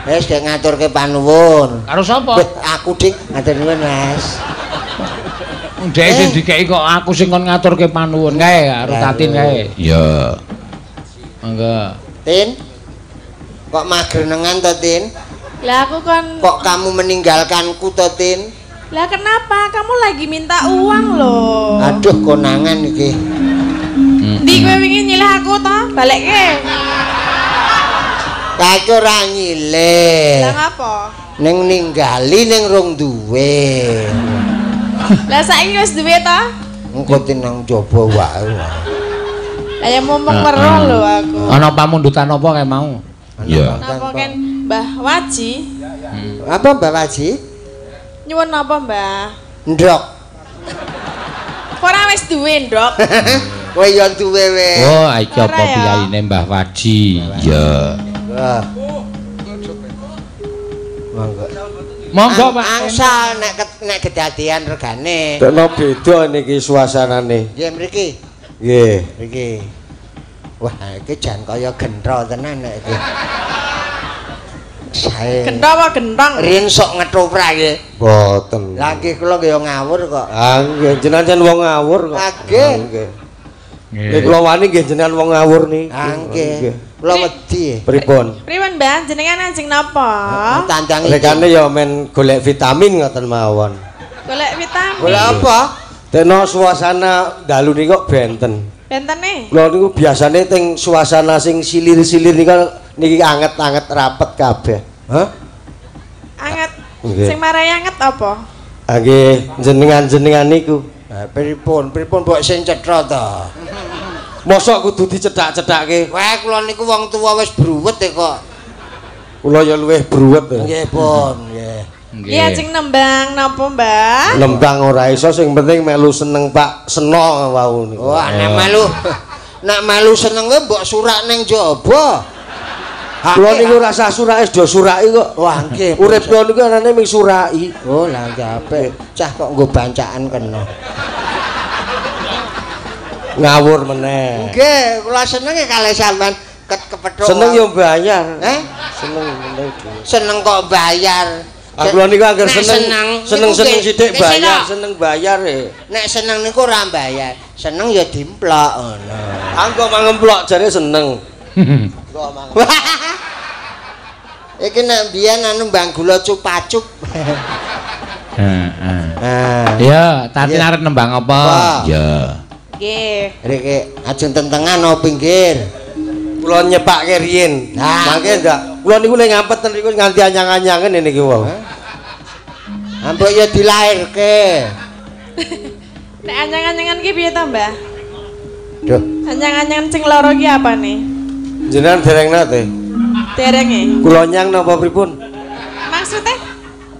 Wis gek ngaturke panuwun. Karo sapa? Aku Dik, ngatur nuwun Mas. Ndek sing dikeki kok aku sing kon ngaturke panuwun kae karo Tatin kae. Iya. Monggo. Tin. Kok magrenengan to, Tin? Lah aku kon kok kamu meninggalkanku to, Tin? Lah kenapa? Kamu lagi minta uang loh. Aduh, konangan iki. Ndi kowe wingi nyilih aku to? Balekke. Kae ora nyilih. Lah ngapa? Ning ninggali ning rong duwe. Lah saiki wis duwe to? Engko tinang jaba wae. Lah ya mumpung weruh lho aku. Ana pamundutan apa kae mau? Iya. Napa ken Mbah Waji? Apa Mbah Waji? Nyuwun napa, Mbah? Ndok. Ora wis duwe, Ndok. Kowe ya duwe we. Oh, iki apa piyayine Mbah Waji? Iya. Wah. Monggo. Monggo, Pak. Angsal nek kedadian regane. Tekno beda niki suasanane. Nggih mriki. Nggih. Mriki. Wah, iki jan kaya gentro tenan nek iki. Sae. Gentro apa gentong? Riyen sok ngetoprak nggih. Mboten. Lah nggih kula nggih ngawur kok. Ah nggih jenengan jan wong ngawur kok. Ah nggih. Nggih. Nek kula wani nggih jenengan wong ngawur niki. Ah nggih. Kula wedi. Pripun? Pripun, Mbah? Jenengan anjing napa? Tandang iki. Rekane ya men golek vitamin ngoten mawon. Golek vitamin. Golek apa? Teno suasana dalu niki kok benten. Bentene? Kula niku biasane teng suasana sing silir-silir niku niki anget-anget rapet kabeh. Hah? Anget. Sing marai anget apa? Ah nggih, jenengan-jenengan niku. Lah pripun? Pripun mbok sing cetha to? Mosok kudu dicethak-cethake. Wah, kula niku wong tuwa wis bruwet e kok. Kula ya luwih bruwet. Nggih, pun, nggih. Iya, ajeng nembang napa, Mbah? Nembang ora iso, sing penting melu seneng Pak Seno wau niku. Wah, nek melu nek melu seneng kowe mbok surak ning jaba. Kula niku rasa surake do suraki kok. Wah, nggih. Urip kula niku anane mung suraki. Oh, lah nggih apik. Cah kok nggo bancaan kena. Ngawur meneh. Nggih, kula senenge kalih sampean ket kepethuk. Seneng yo bayar. Eh? Seneng meneh. Seneng kok bayar. Aku niku angger seneng, seneng-seneng sithik bayar, seneng bayar e. Nek seneng niku ora bayar, seneng ya dimplok ngono. Anggo mangemplok jare seneng. Iki nek mbiyen anu mbang gula cupacup. Heeh. Ya, Tatin arep nembang apa? Ya. Nggih. Riki ajeng tentengan apa pinggir? Kula nyepake riyin. Mangke ndak. Kula niku nek ngampet ten niku nganti anyang-anyangen niki wau. Ambok ya dilairke. Nek anyang-anyangan ki piye ta, Mbah? Duh. Anyang-anyangan sing loro ki apane? Jenengan dereng nate? Dereng e. Kula nyang napa pripun? Maksude?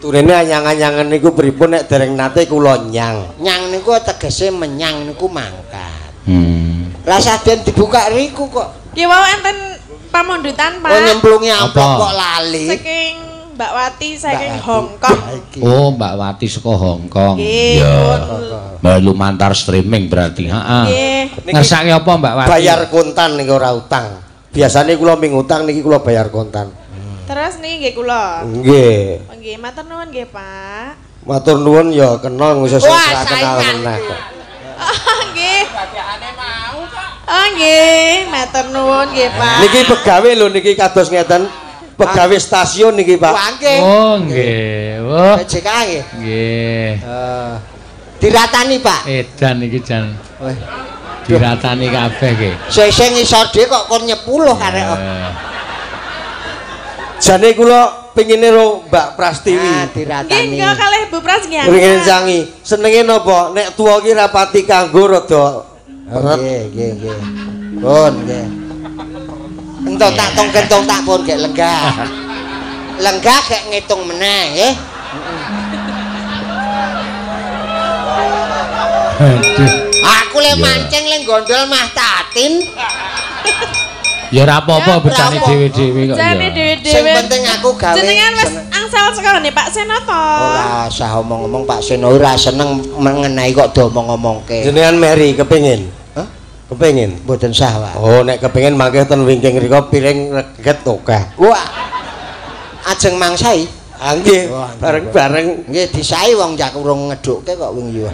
Turene anyang-anyangan niku pripun nek dereng nate kula nyang. Nyang niku tegese menyang niku mangkat. Rasa den dibuka riku kok. Ki wau enten pamundutan, Pak. Oh, nyemplungi amplop kok lali. Saking Mbak Wati saking Hong Kong. Oh, Mbak Wati saka Hong Kong. Iya. Melu mantar streaming berarti, heeh. Ngersake apa Mbak Wati? Bayar kontan niku ora utang. Biasane kula ming utang niki kula bayar kontan. Terus niki nggih kula. Nggih. Nggih, matur nuwun nggih, Pak. Matur nuwun ya kena wis ora kenal meneh kok. Nggih. Oh nggih, matur nuwun nggih, Pak. Niki pegawe lho niki kados ngeten. Pegawe stasiun niki, Pak. Oh nggih. Wah. PJK nggih. Nggih. Diratani, Pak. Edan iki jan. Diratani kabeh nggih. Sing ngisor dhewe kok kon nyepuluh arek. Jane kula pengine ro Mbak Prastiwi. Ah, diratani. Nggih, kalih Bu Pras nggih. Pengin sangi. Senenge napa? Nek tuwa ki rapati kanggo rada. Nggih, nggih, nggih. Pun nggih. Entuk tak tong kentung tak pun gek lenggah. Lenggah gek ngitung meneh nggih. Aduh. Aku le mancing le gondol Mah Tatin. Ya ora apa-apa becane dhewe-dhewe kok. Becane dhewe-dhewe. Sing penting aku gawe. Jenengan wis angsal saka ngene Pak Seno to. Ora usah omong-omong Pak Seno ora seneng mengenai kok diomong-omongke. Jenengan meri kepengin. Hah? Kepengin? Mboten sah, Pak. Oh, nek kepengin mangke ten wingking rika piring reget akeh. Wah. Ajeng mangsai. Ah nggih, bareng-bareng. Nggih disai wong jak urung ngedhukke kok wingi yo.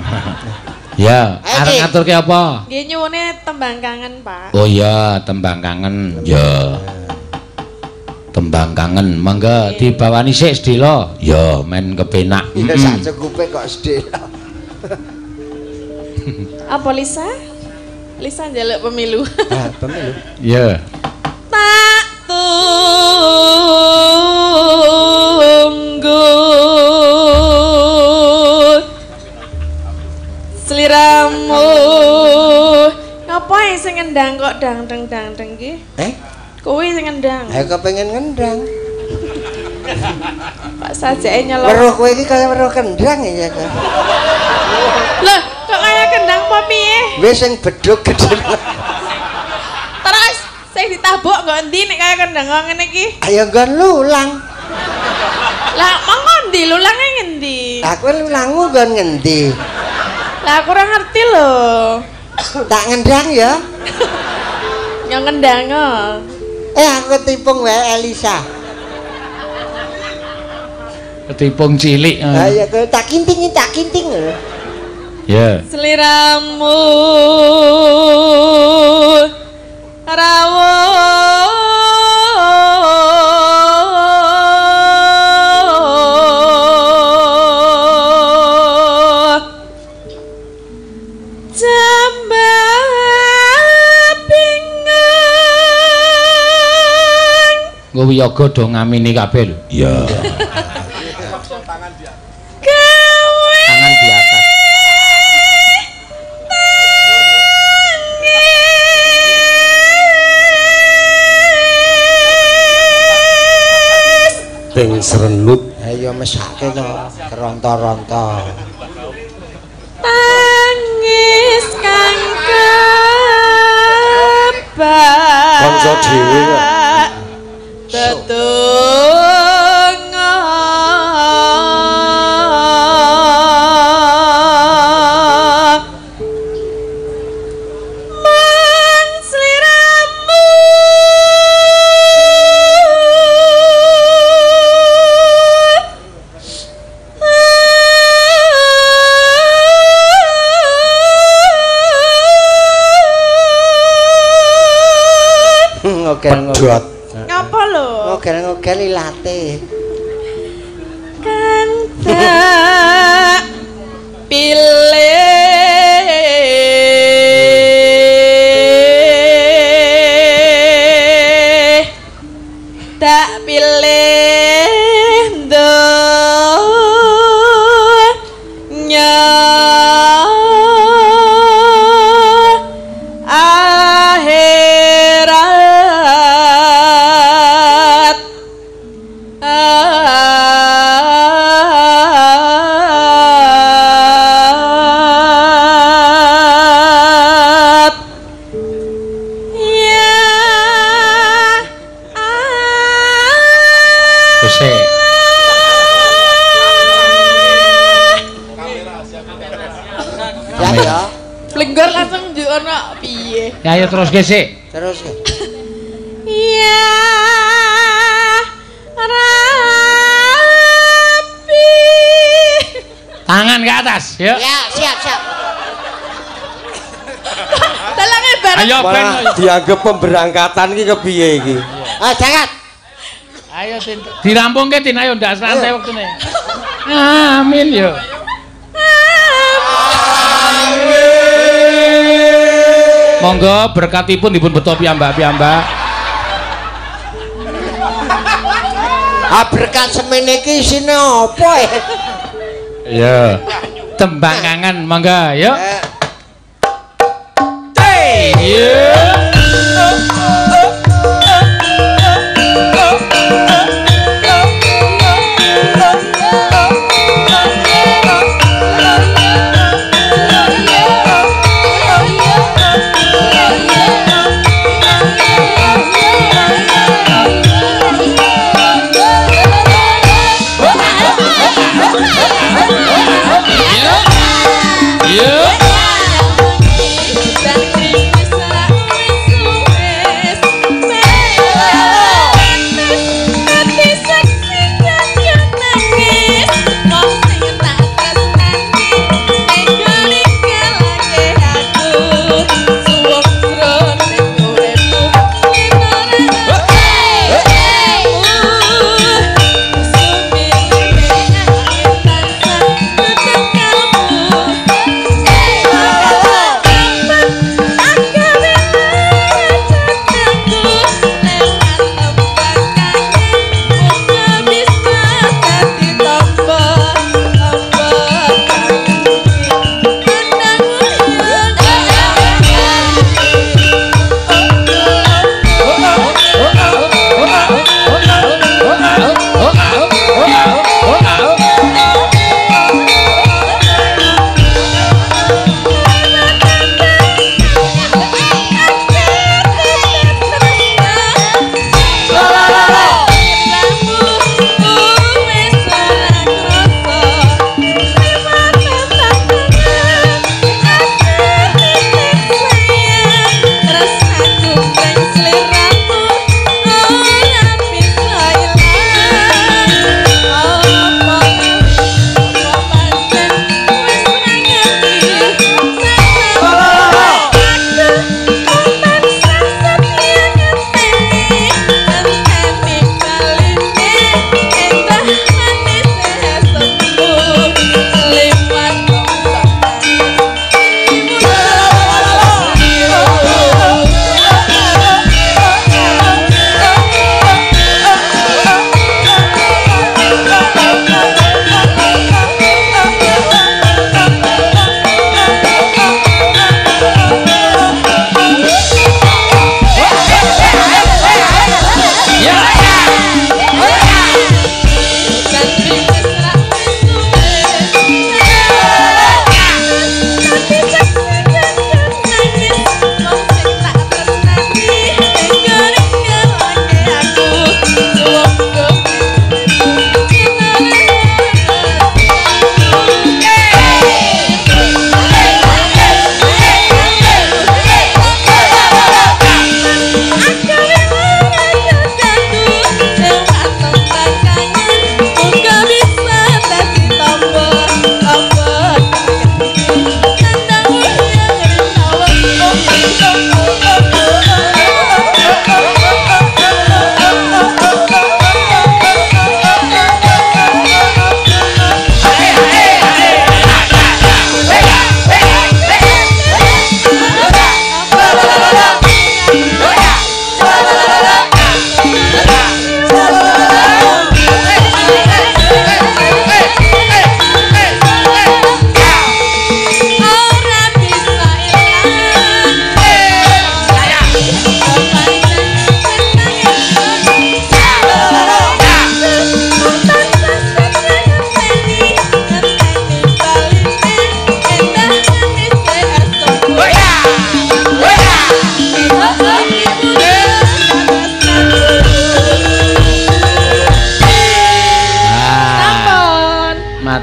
Ya, arep ngaturke apa? Nggih nyuwune tembang kangen, Pak. Oh iya, tembang kangen. Ya. Tembang kangen, mangga dibawani sik sedhela. Ya, men kepenak. Ya sak cukupe kok sedhela. Apa Lisa? Lisa njaluk pemilu. Ah, pemilu. Iya. Tak tunggu sliramu. Ngapa sing ngendang kok dang-dang-dang iki? Eh? Kuwi sing ngendang. Ayo kepengin ngendang. Pak sajake nyelok. Weruh kowe iki kaya weruh kendang ya kok. Loh, kok kaya kendang apa piye? Wis sing bedhug gedhe. Terus sing ditabuk nggo endi nek kaya kendang kok ngene iki? Ayo nggon lulang. Lah, monggo endi lulange ngendi? Lah kowe lulangmu nggon ngendi? Lah aku ora ngerti lho. Tak ngendang ya. Yang ngendang. Eh aku ketipung wae Elisa. Ketipung cilik. Ha ya kowe tak kinting lho. Ya. Sliramu rawuh jambapingan. Nggo wiyaga do ngamini kabeh lho. Iya. Tangan di atas. Teng serenut. Ayo mesake to, keronto-ronto. Tangis kang kebak. Kanca dhewe kok. Tetungga. Mung sliramu Ngogel-ngogel. Ngapa lho? Ngogel-ngogel ilate. Kang tak pilih tak pilih donya akhirat. Ya Wis. Ya ya. Blenggor langsung njuk ono piye? Ya ayo terus sik. Terus. Ya Rabbi. Tangan ke atas, ya. Ya, siap, siap. Dalange bareng. Ayo ben dianggap pemberangkatan iki kepiye iki? Ah, jangan. Ayo Tin. Dirampungke Tin, ayo ndak santai wektune. Amin yo. Amin. Monggo berkatipun dipun beto piyambak-piyambak. Ah, berkat semene iki isine apa ya? Iya. Tembang kangen monggo yuk. Hey. Yeah.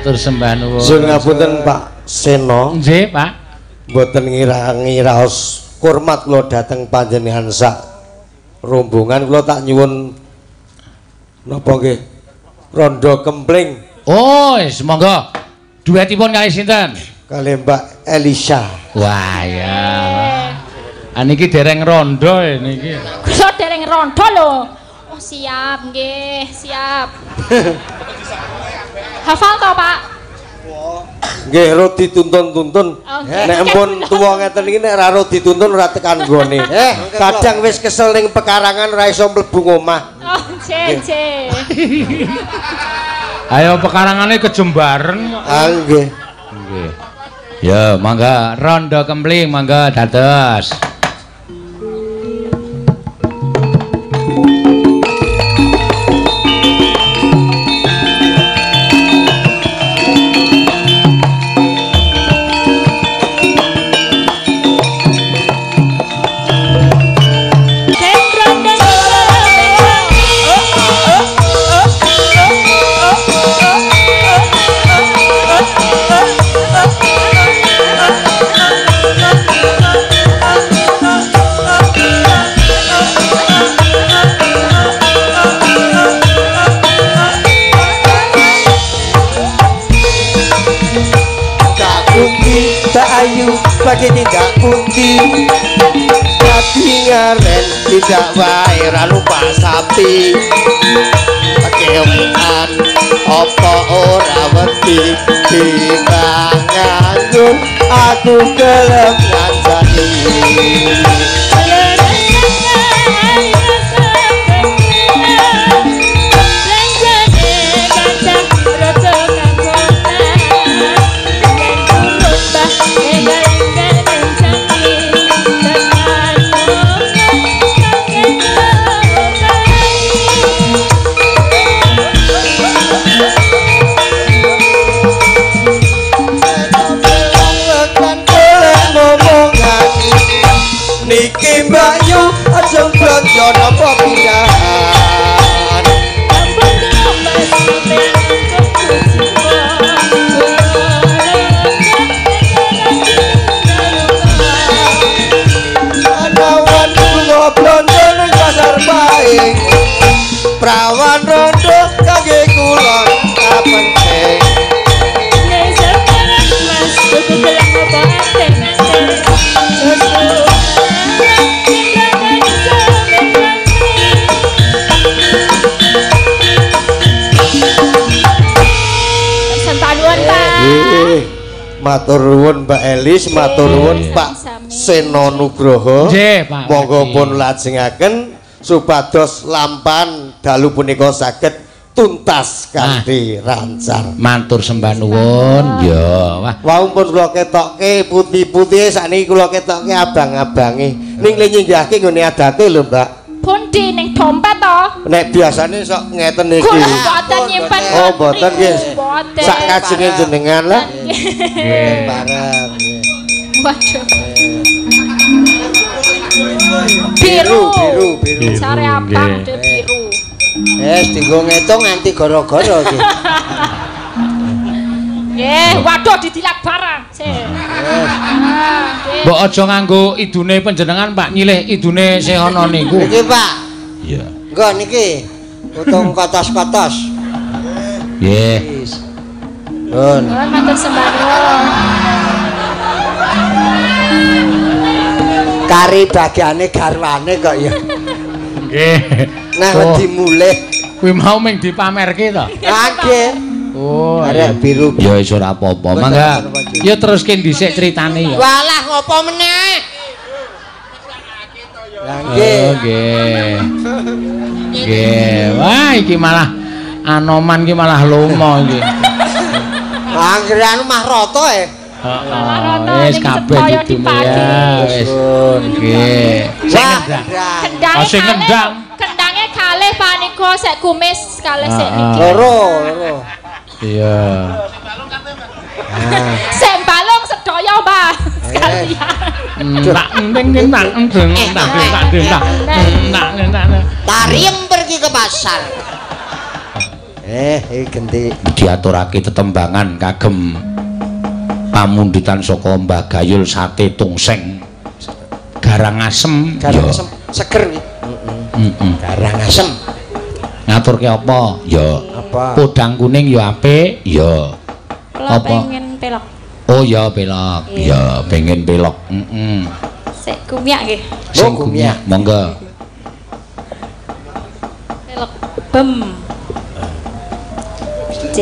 Matur sembah nuwun. Sun ngapunten Pak Seno. Nggih, Pak. Mboten ngira-ngiraos kurmat kula dhateng panjenengan sak rombongan kula tak nyuwun napa nggih? Rondo kempling. Oh, wis monggo. Duetipun kalih sinten? Kalih Mbak Elisa. Wah, ya. Ah niki dereng rondo niki. Kula dereng rondo lho. Oh, siap nggih, siap. Hafal to, Pak? Nggih, ro dituntun-tuntun. Nek empun tuwa ngeten iki nek ora ro dituntun ora tekan nggone. Kadang wis kesel ning pekarangan ora iso mlebu ngomah. Oh, nggih, nggih. Ayo pekarangane kejembaren. Ah nggih. Nggih. Ya, mangga rondo kempling mangga dados. Ayu pakai tidak putih tapi ngaren tidak wae ra lupa sapi kewean apa ora wedi timbang nganggur aku gelem ngancani. Niki Mbak Yu aja blonjo napa pindahan. Anawan bunga blonjo ning pasar Paing. Prawan rondo kangge kula kapenting. Mas tuku gelang apa anteng-anteng. Matur nuwun Mbak Elis, matur nuwun Pak Seno Nugroho. Monggo pun lajengaken supados lampahan dalu punika saged tuntas kanthi lancar. Matur sembah nuwun. Ya, wah. Wau pun kula ketokke putih-putih, sakniki kula ketokke abang-abange. Ning le nyinggahke nggone adate lho, Mbak. Pundi ning dompet to? Nek biasane sok ngeten iki. Kula mboten nyimpen. Oh, mboten nggih. Sak kajenge jenengan lah. Nggih. Bareng. Waduh. Biru, biru, biru. Sare abang de biru. Wis dienggo ngitung nganti gara-gara iki. Nggih, waduh ditilak barang. Mbok aja nganggo idune panjenengan Pak, nyilih idune sing ana niku. Niki Pak. Iya. Nggo niki utung kotos-kotos. Nggih. Pun. Matur sembah nuwun. Kari bagiane garwane kok ya. Nggih. Nah wedi mulih. Kuwi mau mung dipamerke to? Nggih. Oh, arek biru. Ya wis ora apa-apa. Mangga. Ya teruske dhisik critane ya. Walah ngopo meneh? Lah nggih. Nggih. Nggih. Wah, iki malah Anoman iki malah lomo iki. Anggere anu mah rata e. Heeh. Wis kabeh didumi ya. Wis. Nggih. Sing ngendang. Kendange sing ngendang. Kendange kalih panika sek kumis kalih sek niki. Loro, loro. Iya. Sek balung sedaya, Mbah. Sekalian. Tak enteng tak enteng tak tak tak tak. Tariem pergi ke pasar. Iki genti diaturake tetembangan kagem pamundutan saka Mbah Gayul sate tungseng. Garang asem. Garang asem seger iki. Heeh. Garang asem. Ngaturke apa? Ya. Apa? Podang kuning ya apik. Ya. Apa? Pengen pelok. Oh ya pelok. Ya, pengen pelok. Heeh. Sik kumyak nggih. Sing kumyak, monggo. Pelok bem. C.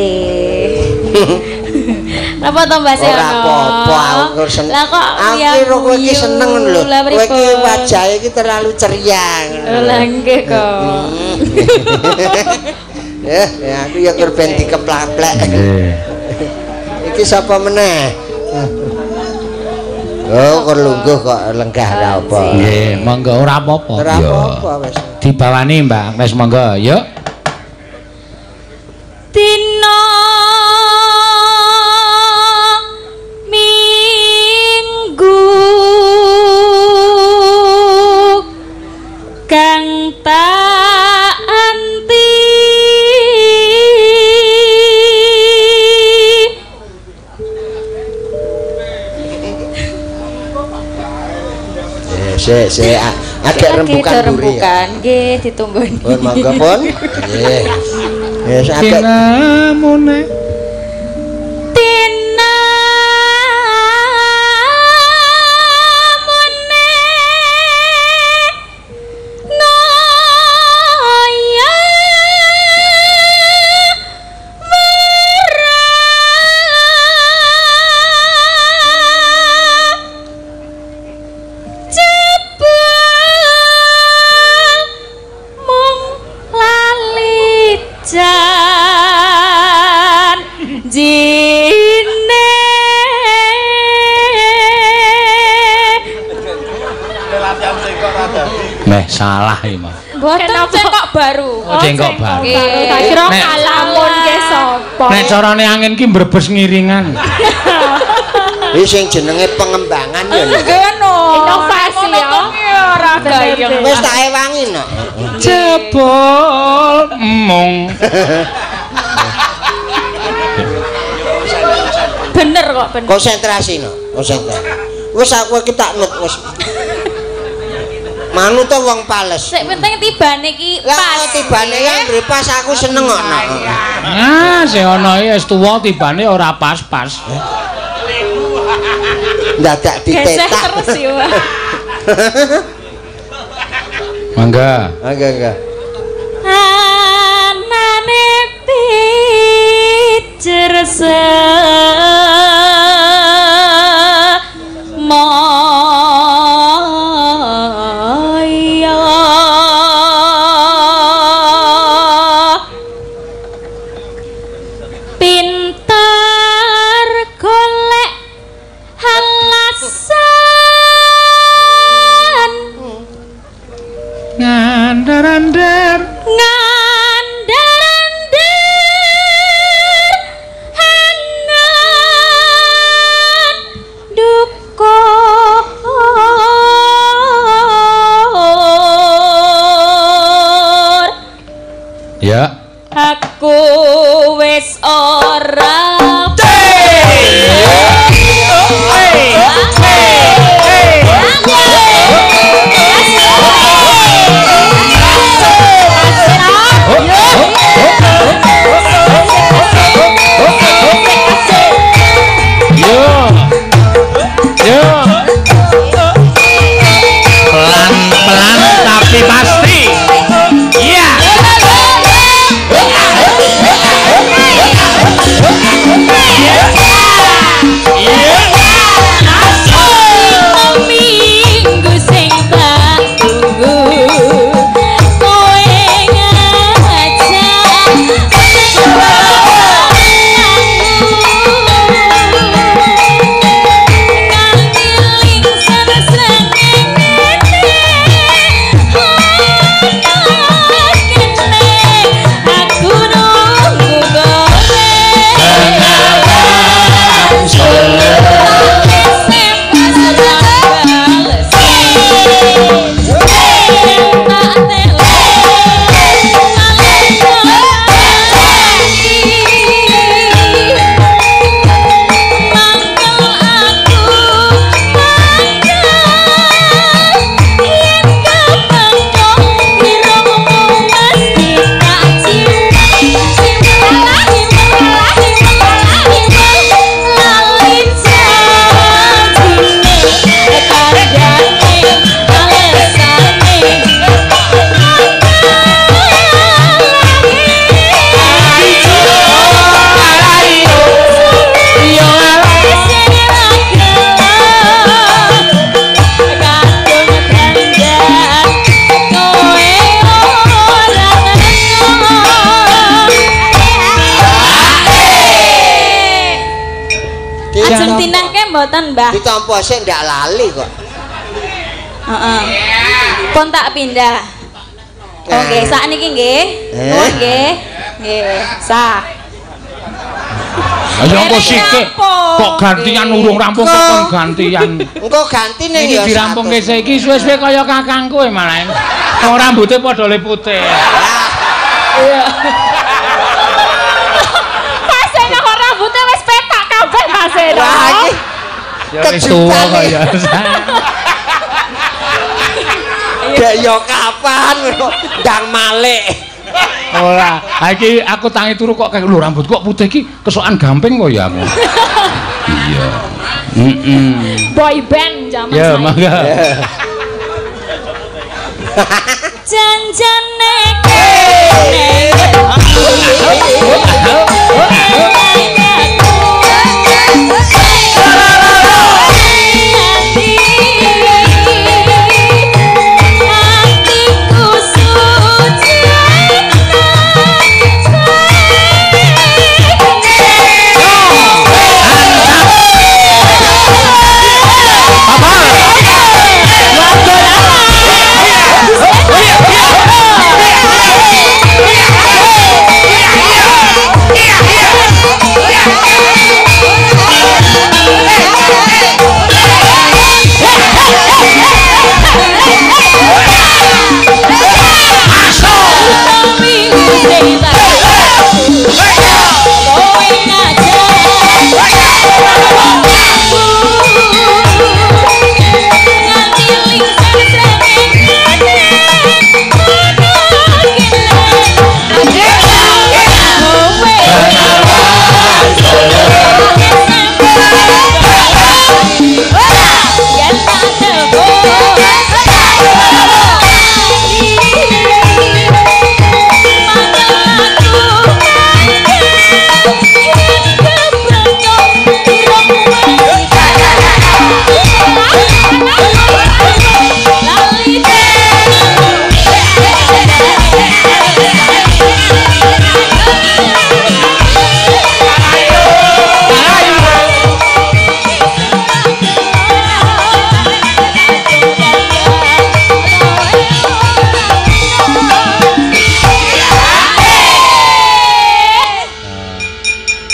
Napa to Mbak Seno? Ora apa-apa, aku seneng. Lah kok aku kowe iki seneng ngono lho. Kowe iki wajahe iki terlalu ceria ngono. Lah nggih kok. Ya, aku ya kur ben dikeplak-plek. Iki sapa meneh? Oh, kok lungguh kok lenggah ra apa. Nggih, monggo ora apa-apa. Ora apa-apa wis. Dibawani Mbak Agnes monggo, yuk. Dina Minggu kang tak anti sik agak rembukan mburi. Nggih, ditunggoni. Pun monggo pun. Nggih. Wis agak tinamune. Tinamune noya jine. Meh salah iki, Mas. Mboten cengkok baru. Oh, cengkok baru. Tak kira kalamun ke sapa. Nek carane angin ki mbrebes ngiringan. Iki sing jenenge pengembangan ya. Nggih no. Inovasi ya. Ora gayeng. Wis tak ewangi no. Jebol mung. Bener kok, bener. Konsentrasi no, konsentrasi. Wis aku iki tak nut wis. Manut to wong pales. Sik penting tibane iki pas. Lah tibane ya pas aku seneng kok no. Ah, sing ana iki wis tuwa tibane ora pas-pas. Dadak ditetak terus ya, Pak. Mangga. Mangga, mangga. Anane pijer semaya pintar golek alasan ngandar-andar ngandar-andar angan dukur. Ya, aku wis ora. Pelan-pelan tapi pasti. Iya. mboten, Mbah? Ditampa sik ndak lali kok. Heeh. Pun tak pindah. Oke, sakniki nggih. Nuwun nggih. Nggih, sah. Ayo engko sithik. Kok gantian urung rampung kok kon gantian. Engko gantine ya. Iki dirampungke saiki suwe-suwe kaya kakangku e malah. Wong rambuté padha le putih. Iya. Pak Seno kok rambutnya wis petak kabeh Pak Seno. Wah iki ya wis tuwa kaya. Gek yo kapan ndang malik. Ora, iki aku tangi turu kok kayak lho rambut kok putih iki kesokan gamping kok ya aku. Iya. Heeh. Boy band jaman saiki. Ya, mangga. Janjane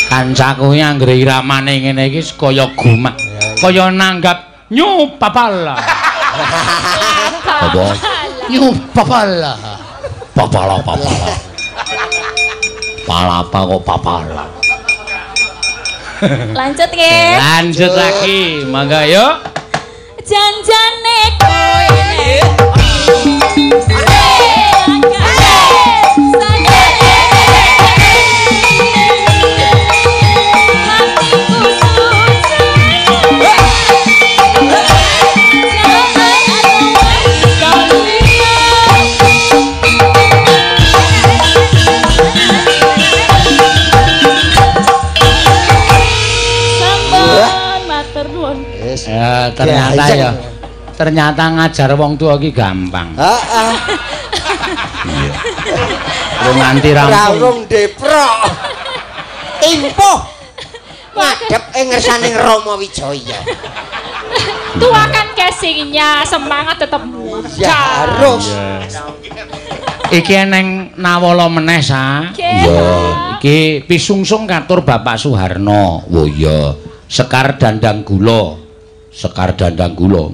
Kancaku iki anggere iramane ngene iki kaya gumak, kaya nanggap nyu papala. Apa? Nyu papala. Papala papala. Palapa kok papala. Lanjut nggih. Lanjut lagi, mangga yuk. Janjane kowe Ya, ternyata ya. Ternyata ngajar wong tua iki gampang. Heeh. Iya. Lu nganti rampung. Rung deprok. Timpuh. Ngadep ing ngersane Rama Wijaya. Tua kan casingnya, semangat tetap muda. Ya harus. Iki eneng nawala meneh sa. Iya. Iki pisungsung katur Bapak Suharno. Oh iya. Sekar Dandang Gula. Sekar Dandang Gula.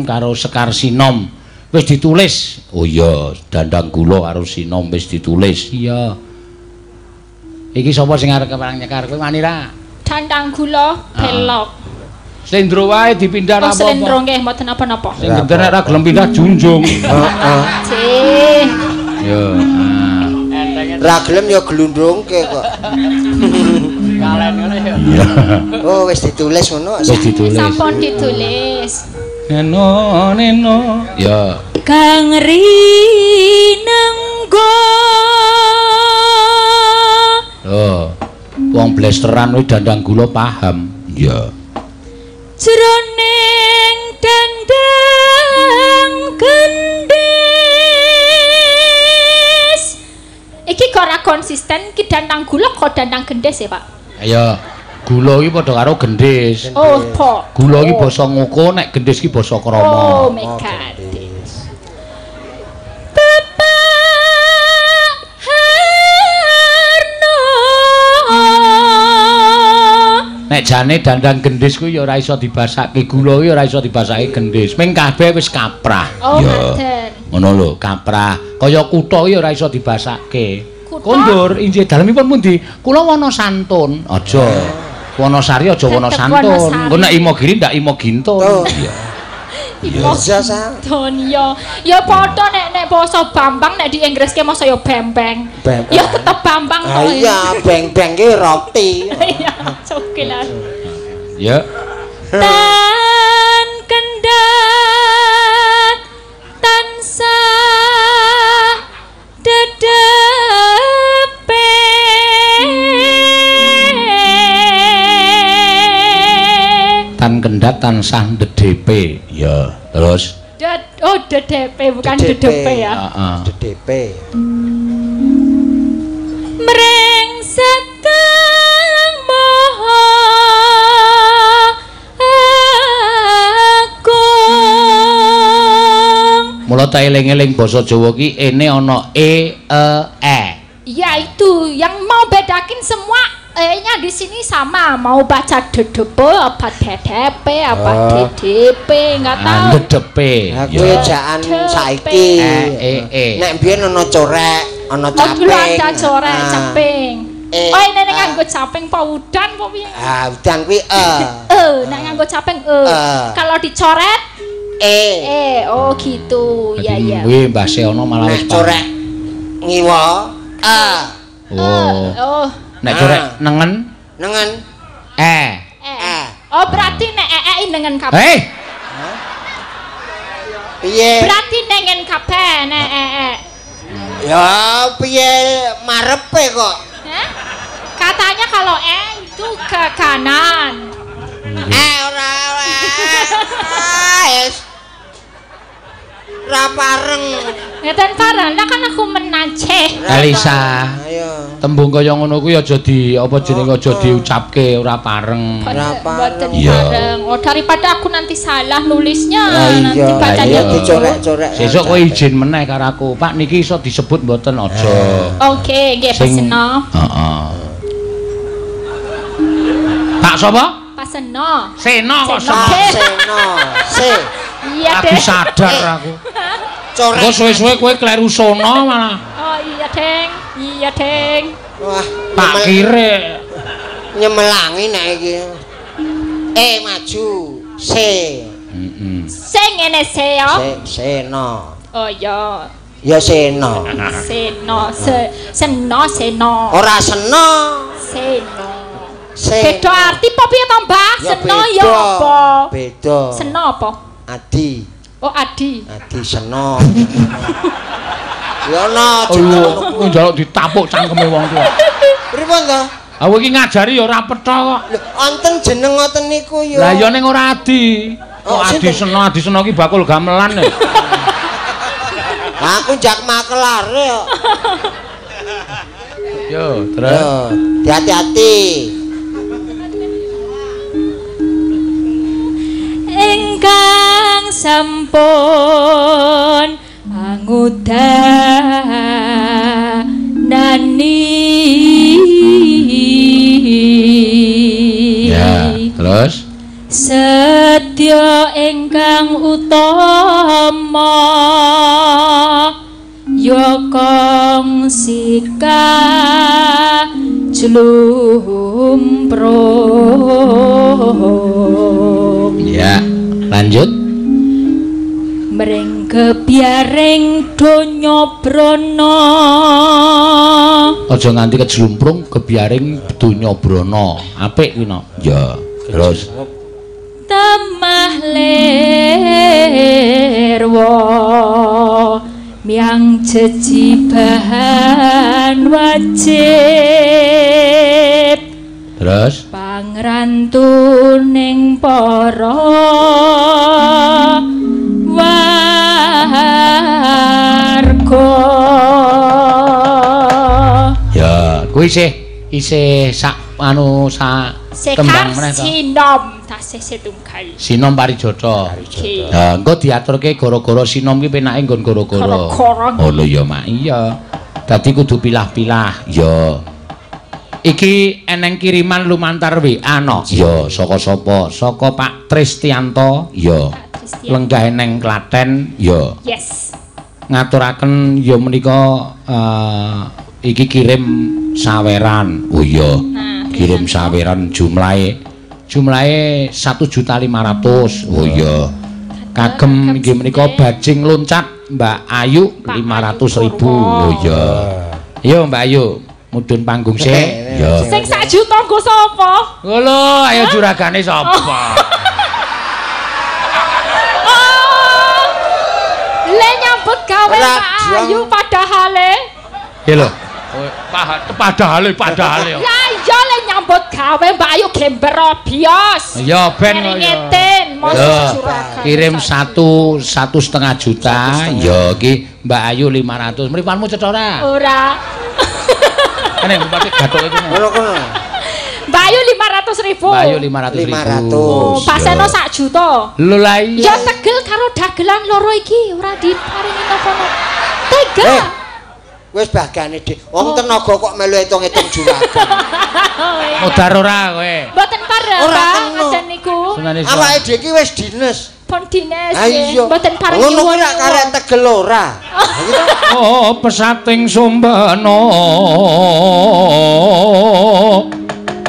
Karo Sekar Sinom wis ditulis. Oh iya, Dandang Gula karo Sinom wis ditulis. Iya. Iki sapa sing arep keparang nyekar kowe wani ra? Dandang Gula belok. Slendro wae dipindah ra apa-apa. Slendro nggih mboten napa-napa. Sing gender nek ra gelem pindah junjung. Heeh. Cih. Yo. Ra gelem ya glundungke kok. Kalen ngono ya. Oh, wis ditulis ngono. Wis ditulis. Sampun ditulis. Neno neno. Ya. Kang rinenggo. Oh. Wong blesteran kuwi Dandang Gula paham. Iya. Jroning dandang gendis. Iki kok ora konsisten ki Dandang Gula kok Dandang Gendis ya, Pak? Ayo. Gula iki padha karo gendhis. Oh, po. Gula iki basa ngoko, nek gendhis iki basa krama. Oh, megat. Bapak Harno. Nek jane dandang gendhis kuwi ya ora iso dibasake gula kuwi ora iso dibasake gendhis. Ming kabeh wis kaprah. Oh, ngaten. Ngono lho, kaprah. Kaya kutha kuwi ora iso dibasake. Kondur injih dalemipun pundi? Kula Wonosantun. Aja. Wonosari aja Wonosantun. Engko nek Imogiri ndak Imogintun. Iya. Iya, Sa. Don ya. Ya padha nek nek basa Bambang nek di Inggriske masa ya bembeng. Ya tetep Bambang kok. Iya, beng-beng ki roti. Iya, oke lah. Ya. Tan kendhat tansah dedepe. Tan kendhat tansah dedepe. Ya, terus oh dedepe bukan dedepe ya. Heeh. Dedepe. Mrengsek kang maha agung. Mula ta eling-eling basa Jawa ki ene ana e e e. Ya itu yang mau bedakin semua E-nya di sini sama, mau baca dedepe apa dedepe apa DDP enggak tahu. Dedepe. Aku ejaan saiki. E e. Nek biyen ana corek, ana caping. Oh, dulu ada corek, caping. Oh, ini nek nganggo caping apa udan apa piye? Ah, udan kuwi e. E, nek nganggo caping e. Kalau dicoret e. E, oh gitu. Ya ya. Kuwi Mbah Seono malah wis corek ngiwa e. Oh. Oh. Nek corek nengen nengen e. E. Oh, berarti nek ee nengen kabeh. Hei. Piye? Berarti nengen kabeh nek ee. Ya piye marepe kok? Hah? Katanya kalau e itu ke kanan. E ora ora. Wis. Ra pareng. Ngeten pareng, lah kan aku menaceh. Elisa. Ayo. Tembung kaya ngono kuwi aja di apa jenenge aja diucapke ora pareng. Ora pareng. Oh, daripada aku nanti salah nulisnya, nanti bacanya dicorek-corek. Sesuk kowe izin meneh karo aku. Pak niki iso disebut mboten aja. Oke, nggih Pak Seno. Heeh. Pak sapa? Pak Seno. Seno kok Seno. Se. Iya deh. Aku sadar aku. Corek. Engko suwe-suwe kowe kleru sono malah. Oh iya, Deng. Iya, Deng. Wah, tak kire nyemelangi nek iki. E maju, C. Heeh. C ngene C ya. C Seno. Oh iya. Ya Seno. Seno, Seno, Seno. Ora seno. Seno. Beda arti apa piye to, Mbah? Seno ya apa? Beda. Seno apa? Adi. Oh, Adi. Adi Seno. Ya ana jeneng njaluk ditapuk cangkeme wong tuwa. Pripun to? Aku iki ngajari ya ora petha kok. Lho, wonten jeneng ngoten niku ya. Lah ya ning ora Adi. Kok Adi Seno, Adi Seno iki bakul gamelan ya. Aku jak makelare kok. Yo, terus. Hati-hati. Ingkang sampun angudanani. Ya, terus setya ingkang utama ya kongsika jlumprung. Ya, lanjut. Mring kebiaring donya brana. Aja nganti kejlumprung kebiaring donya brana. Apik kuwi no. Ya, terus temah lirwa miang jejibahan wajib. Terus pangrantuning para warga. Ya, kuwi sih Isih sak anu sak tembang meneh to. Sinom tasih setunggal. Sinom Parijata. Ha, engko diaturke gara-gara sinom ki penake nggon gara-gara. Oh lho ya, Mak. Iya. Dadi kudu pilah-pilah. Ya. Iki eneng kiriman lumantar WA no. Ya, saka sapa? Saka Pak Tristianto. Ya. Lenggah eneng Klaten. Ya. Yes. Ngaturaken ya menika iki kirim saweran. Oh iya. Nah, kirim saweran jumlahe 1.500.000. Oh iya. Kagem inggih menika bajing loncat Mbak Ayu 500.000. Oh iya. Yo Mbak Ayu, mudhun panggung sik. Ya. Sing 1 juta nggo sapa? Lho, ayo juragane sapa? Oh. Le nyambut gawe Mbak Ayu padahale. Nggih lho. Padahale. Ya iya le nyambut gawe Mbak Ayu gember bios. Ya ben keringetin mosok juragan. Kirim 1,5 juta. Ya iki Mbak Ayu 500. Mripanmu cetha ora? Ora. Ene bupati gathuke kuwi. Ngono kono. Mbak Ayu 500.000. Mbak Ayu 500.000. Oh, Pak Seno 1 juta. Lho lah iya. Ya tegel karo dagelan loro iki ora diparingi napa-napa. Tega. Wis bagane dik. Wong tenaga kok melu hitung-hitung juragan. Modar ora kowe? Mboten pareng, Pak, ngaten niku. Awake dhewe iki wis dines. Pun dines nggih. Mboten pareng nyuwun. Ngono kuwi lak karek tegel ora. Oh, pesating sumbana.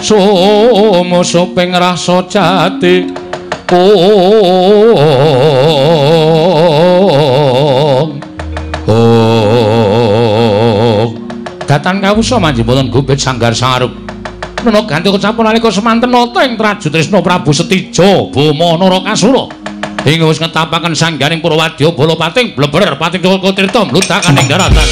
Sumusuping rasa jati. Datan kawusa manjipun gumbit sanggar sangarup. Nena ganti kecapun nalika semanten nata ing Traju Trisna Prabu Setija Bama Narakasura. Ing wis ngetapaken sanggaring Purwadya bala pating bleber pating Tirta mludhakan ing daratan.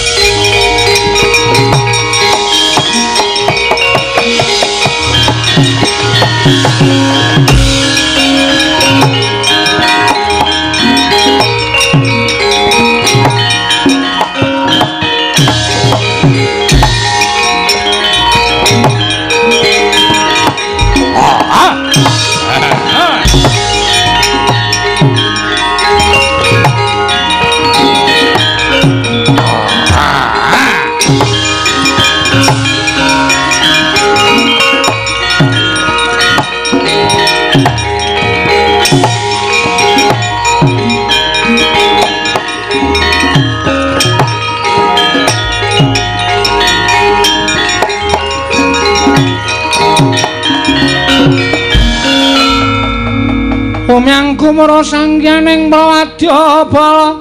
Umyang kumara sangyaning prawadya bala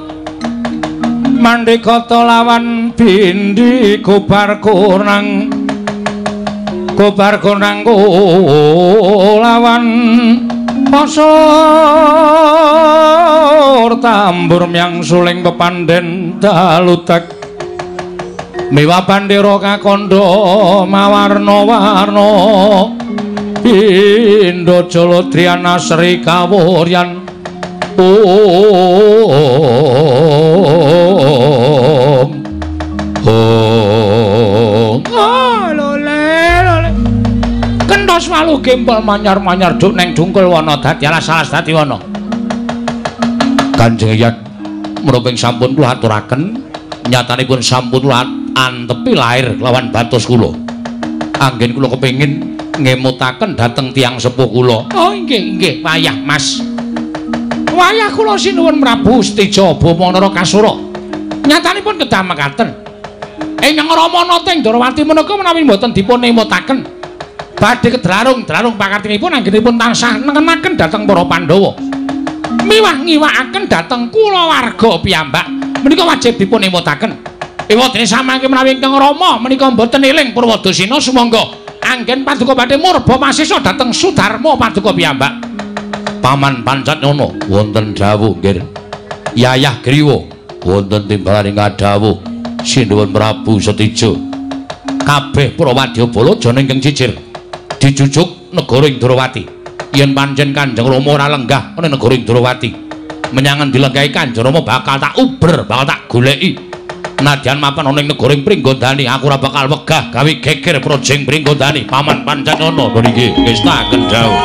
mandhikata lawan bindi gobar kunang lawan pasur tambur myang suling pepandhen dalutek miwa bandera kakandha mawarna-warna Indo Jolodriana Sri Kawuryan. Om Om lole lole kentos walu gempol manyar-manyar duk neng dungkul wana dadi alas-alas dadi wana. Kanjeng Eyang menapa sampun kula aturaken nyatanipun sampun kula antepi lair lawan batos kula. Anggen kula kepengin ngemutaken dhateng tiyang sepuh kula. Oh inggih inggih wayah Mas. Wayah kula sinuwun Prabu Setija Bama Narakasura. Nyatanipun kedah mekaten. Ingkang Rama nata ing Ndrawati menika menawi mboten dipun emutaken badhe kedrarung-drarung pakartinipun anggenipun tansah nengenaken dhateng para Pandhawa. Miwah ngiwakaken dhateng kulawarga piyambak menika wajib dipun emutaken. Ewadene samangke menawi ingkang Rama menika mboten eling Purwadasina sumangga anggen paduka badhe murba masisa dhateng Sudarma paduka piyambak. Paman Pancatnyono wonten dawuh nggih. Yayah Griwa wonten timbalan ing kadhawuh sinuwun Prabu Setija. Kabeh para wadyabala jana ingkang cicir dijujuk negara ing Ndrawati. Yen pancen Kanjeng Rama ora lenggah ana negara ing Ndrawati, menyang endi lenggahe Kanjeng Rama bakal tak uber, bakal tak goleki. Nadyan mapan ana ing negara Pringgondani, aku ora bakal wegah gawe geger projeng Pringgondani. Paman pancen ana niki ngestaken dawuh.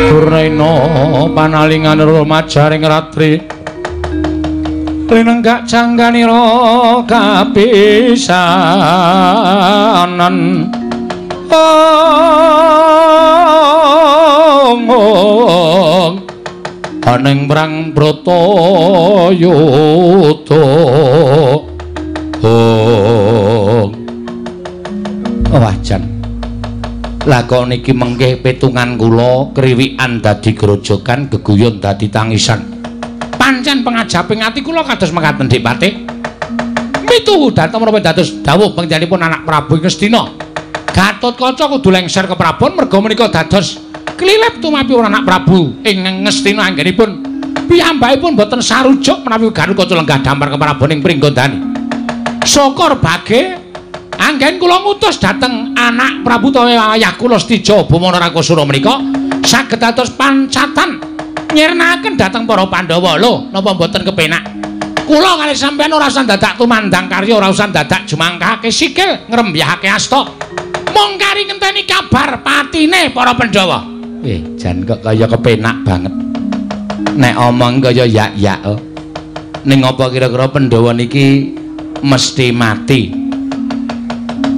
Durna panalingan rumajaring ratri linenggak jangganira kapisanan ong aning perang Bratayuda. Ong wah jan lakon niki mengke petungan kula kriwikan dadi grojogan geguyon dadi tangisan. Pancen pengajaping ati kula kados mekaten Dik Patih. Mituhu dhateng menapa dados dawuh pangjenenganipun anak Prabu Ngastina. Gatotkaca kudu lengser ke Prabon merga menika dados klilep tumapi anak Prabu ing Ngastina anggenipun piyambakipun boten sarujuk menawi Gatotkaca lenggah dampar ke Prabon ing Pringgondani. Syukur bage anggen kula ngutus dhateng anak Prabu utawa ayah kula Setija Bumana Rakasura menika saged dados pancatan nyirnaken dhateng para Pandhawa. Lho, napa mboten kepenak? Kula kalih sampeyan ora usah dadak tumandang karya, ora usah dadak jumangkahake sikil ngrembyahake asta. Mung kari ngenteni kabar patine para Pandhawa. Jan kok kaya kepenak banget. Nek omong kaya yak-yak. Ning apa kira-kira Pandhawa niki mesti mati?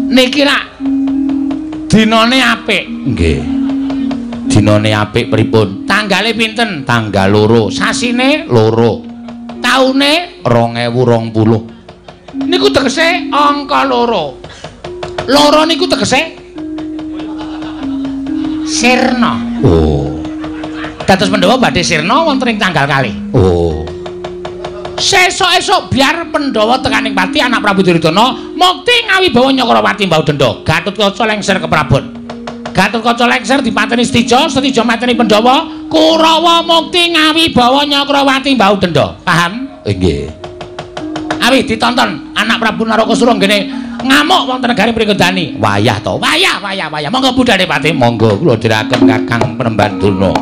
Niki rak dinane apik. Nggih. Dinane apik pripun? Tanggale pinten? Tanggal 2. Sasine 2. Taune 2020. Niku tegese angka 2. Loro niku tegese sirna. Oh. Dados Pandhawa badhe sirna wonten ing tanggal kalih. Oh. Sesuk-esuk biar Pandhawa tekaning pati anak Prabu Duryudana mukti ngawibawa Nyakrawati mbau denda. Gatotkaca lengser ke Prabon. Gatotkaca lengser dipateni Setija, Setija mateni Pandhawa, Kurawa mukti ngawibawa Nyakrawati mbau denda. Paham? Nggih. Awi ditonton anak Prabu Narakasura nggene ngamuk wonten negari Pringgondani. Wayah to, wayah wayah wayah. Monggo budhane Pati, monggo kula dherekaken Kakang Penemban Durna.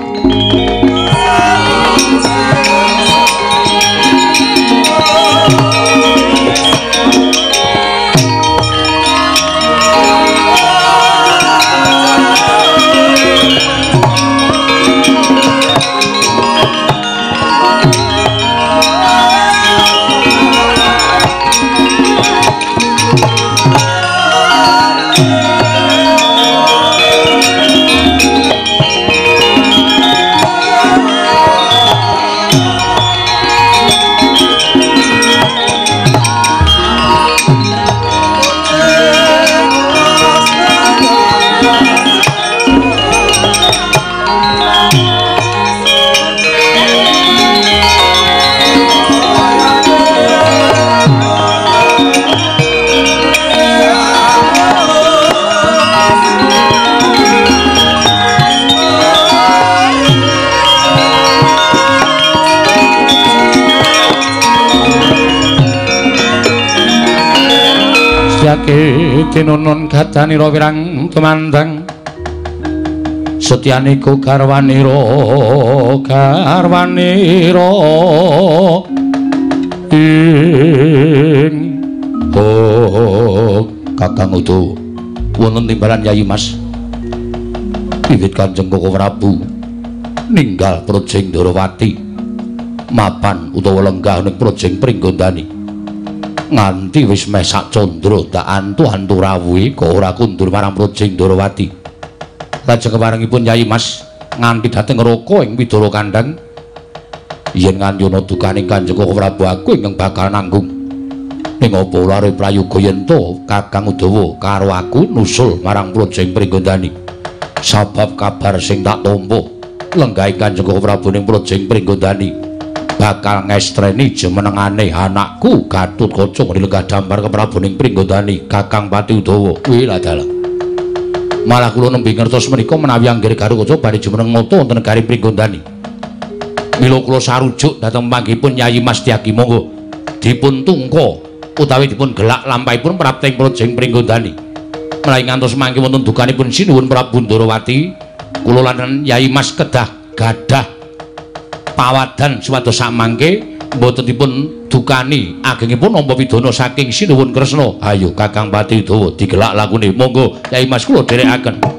Setyake tinunun gadanira wirang tumandang setyaniku garwanira garwanira ing oh Kakang Udo wonten timbalan Yayi Mas wiwit Kanjeng Koko Prabu ninggal Projeng Ndorowati mapan utawa lenggah ning Projeng Pringgondani nganti wis meh sak candra dak antu-antu rawuhe kok ora kundur marang Projeng Ndorowati. Lajeng keparengipun Yayi Mas nganti dhateng Raka ing Widara Kandhang yen nganti ana dukane Kanjeng Koko Prabu aku ingkang bakal nanggung. Ning apa lare prayoga yen to Kakang Udawa karo aku nusul marang Projeng Pringgondani. Sabab kabar sing tak tampa lenggahe Kanjeng Prabu ning Projeng Pringgondani bakal ngestreni jumenengane anakku Gatotkaca lenggah dampar ke Prabu ning Pringgondani Kakang Pati Udawa. Kuwi lah dalah. Malah kula nembe ngertos menika menawi anggere Gatotkaca badhe jumeneng nata wonten negari Pringgondani. Mila kula sarujuk dhateng panggihipun Yayi Mas Tyagi, monggo dipun tungka utawi dipun gelak lampahipun prapting Projeng Pringgondani. Menawi ngantos mangke wonten dukanipun Sinuwun Prabu Ndorowati, kula lan Yayi Mas kedah gadah pawadan supados samangke mboten dipun dukani agengipun nampa pidana saking Sinuwun Kresna. Ayo Kakang Pati Udawa digelak lakune. Monggo Yayi Mas kula dherekaken.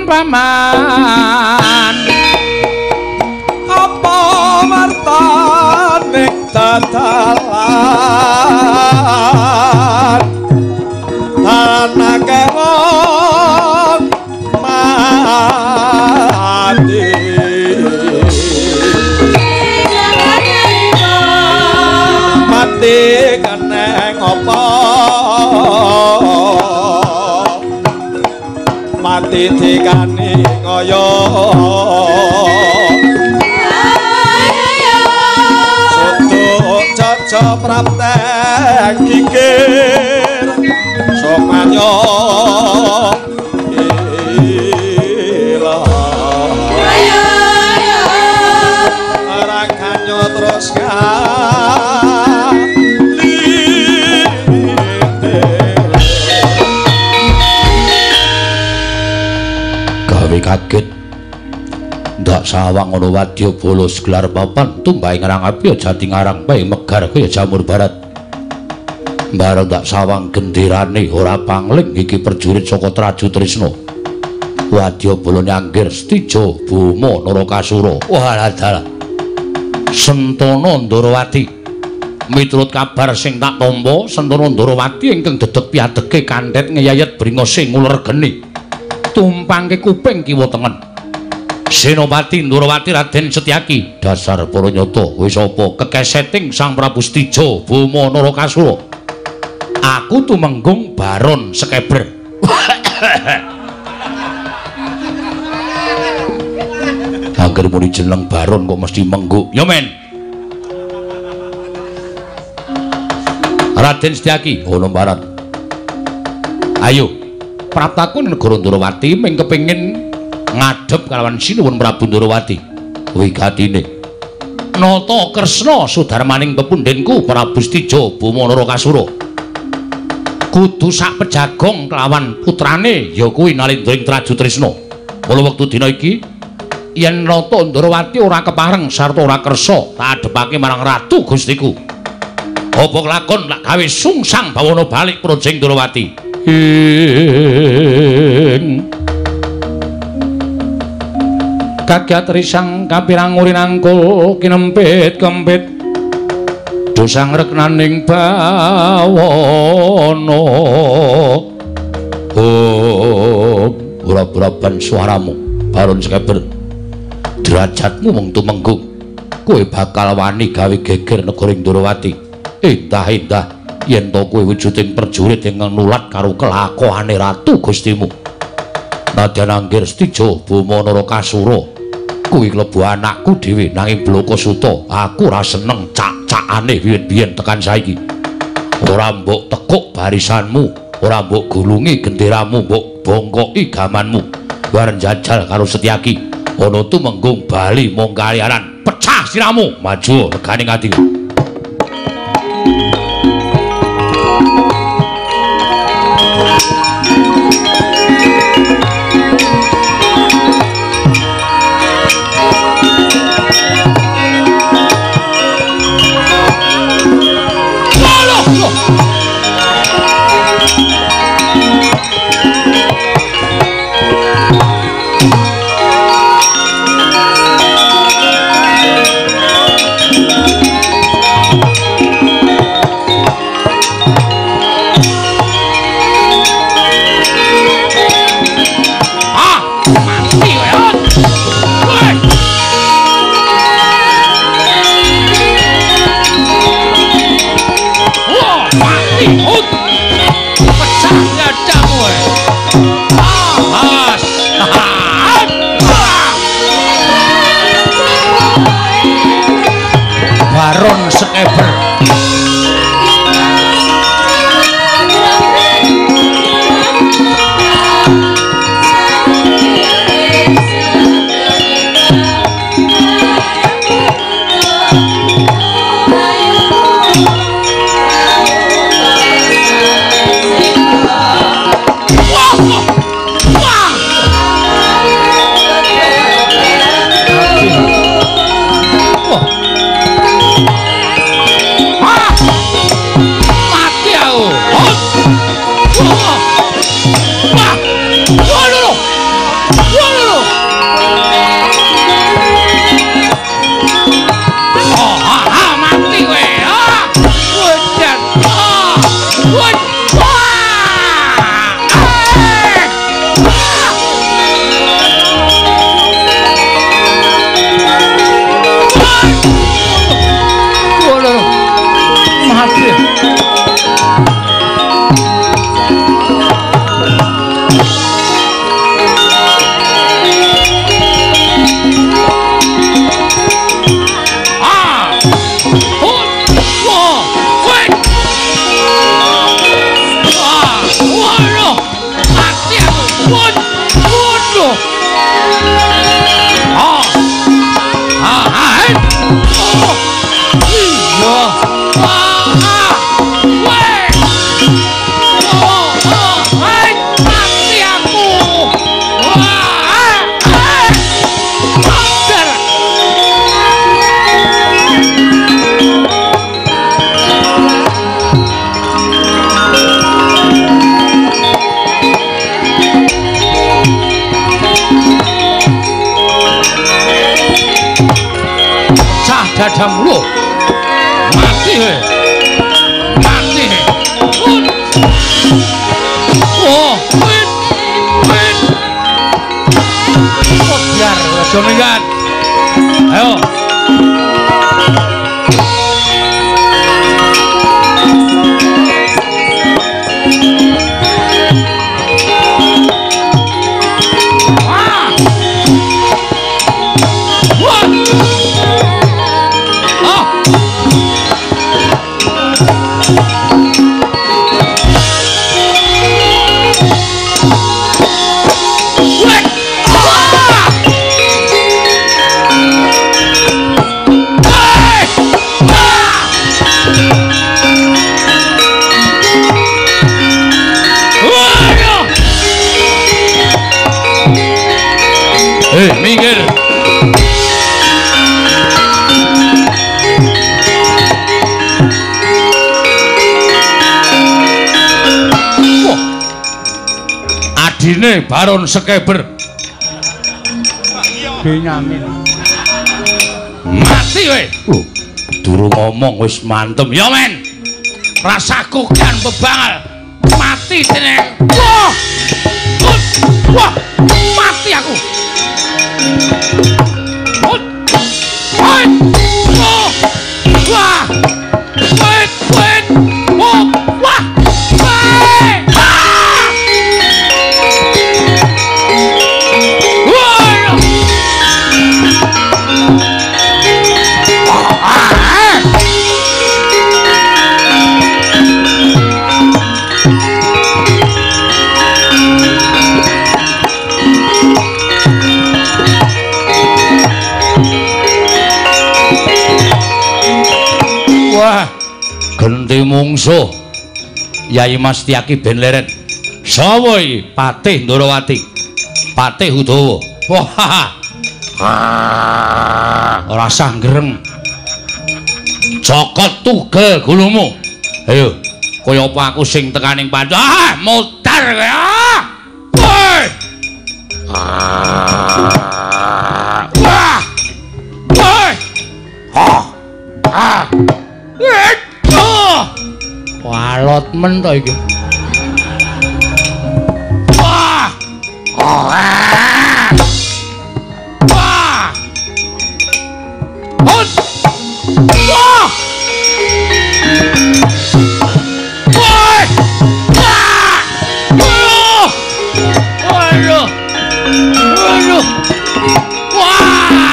Paman, apa martane dadalan anake wong mati mati keneng apa mati dikani kaya soto caca praptek kikir somanyo ilang rakanyo terus kaget ndak sawang ana wadya bala gelar papan tumbahe ngarang api jati ngarang bae megar kaya jamur barat. Bareng ndak sawang genderane ora pangling iki perjurit saka Traju Trisna. Wadya bala nyanggir Stija Boma Narakasura. Wah dalah. Sentana Ndorowati. Miturut kabar sing tak tampa, Sentana Ndorowati ingkang dedeg piadege kandhet ngeyayet bringose nguler geni. Tumpangke kuping kiwa tengen. Senopati Ndorowati Raden Setyaki, dasar para nyata wis apa kekeseting Sang Prabu Stija Boma Narakasura. Aku tumenggung Baron Sekeber. Angger muni jeneng Baron kok mesti mengguk. Ya men. Raden Setyaki, ono barat. Ayo praptaku negara Ndorowati ming kepengin ngadhep kalawan Sinuwun Prabu Ndorowati. Wigatine nata Kresna sudarmaning pepundhenku Prabu Stija Boma Narakasura. Kudu sak pejagong kelawan putrane ya kuwi Nalendra ing Traju Trisna. Mula wektu dina iki yen nata Ndorowati ora kepareng sarta ora kersa tak adhepake marang Ratu Gustiku. Apa kelakon tak gawe sungsang bawana balik Projeng Ndorowati. Ing kagiat risang kapirang urinangkul kinempit kempit dosang reknaning bawana. Oh, ora-oraban suaramu Baron Sekeber, derajatmu mung tumenggung, kowe bakal wani gawe geger negara Ndorowati. Endah-endah Yen to kowe wujuding prajurit ingkang nulat karo kelakuane ratu Gustimu. Nadyan anggir Setija Boma Narakasura kuwi klebu anakku dhewe nanging Blakasuta aku ora seneng cak-cakane wiwit biyen tekan saiki. Ora mbok tekuk barisanmu, ora mbok gulungi genderamu, mbok bongkoki gamanmu. Bareng jajal karo Setyaki, ana tumenggung bali mung kaliaran pecah siramu, maju regane ngati. Baron Sekeber. Dadamu lho. Mati he. Mati he. Oh, wit. Wit. Oh, biar aja minggat. Ayo. Minggir. Wah. Adine Baron Sekeber. Benyamin. Mati kowe. Lho, durung ngomong wis mantem. Ya men. Rasaku kan bebangal. Mati teneng. Wah. Wah, mati aku. Wah! Wait, wait! Oh! Genti mungsuh. Yai Mas Tyaki ben leren. Sapa iki? Patih Ndorowati. Patih Udawa. Wah. Ora sah greng. Cokot tugel gulumu. Ayo, kaya apa aku sing tekaning pancu. Ah, mutar kowe. Ah. Woi. Wah. Woi. Ah. Ah. Walot men to iki. Wah. Wah. Hut. Wah. Woi. Wah. Aduh. Aduh. Wah.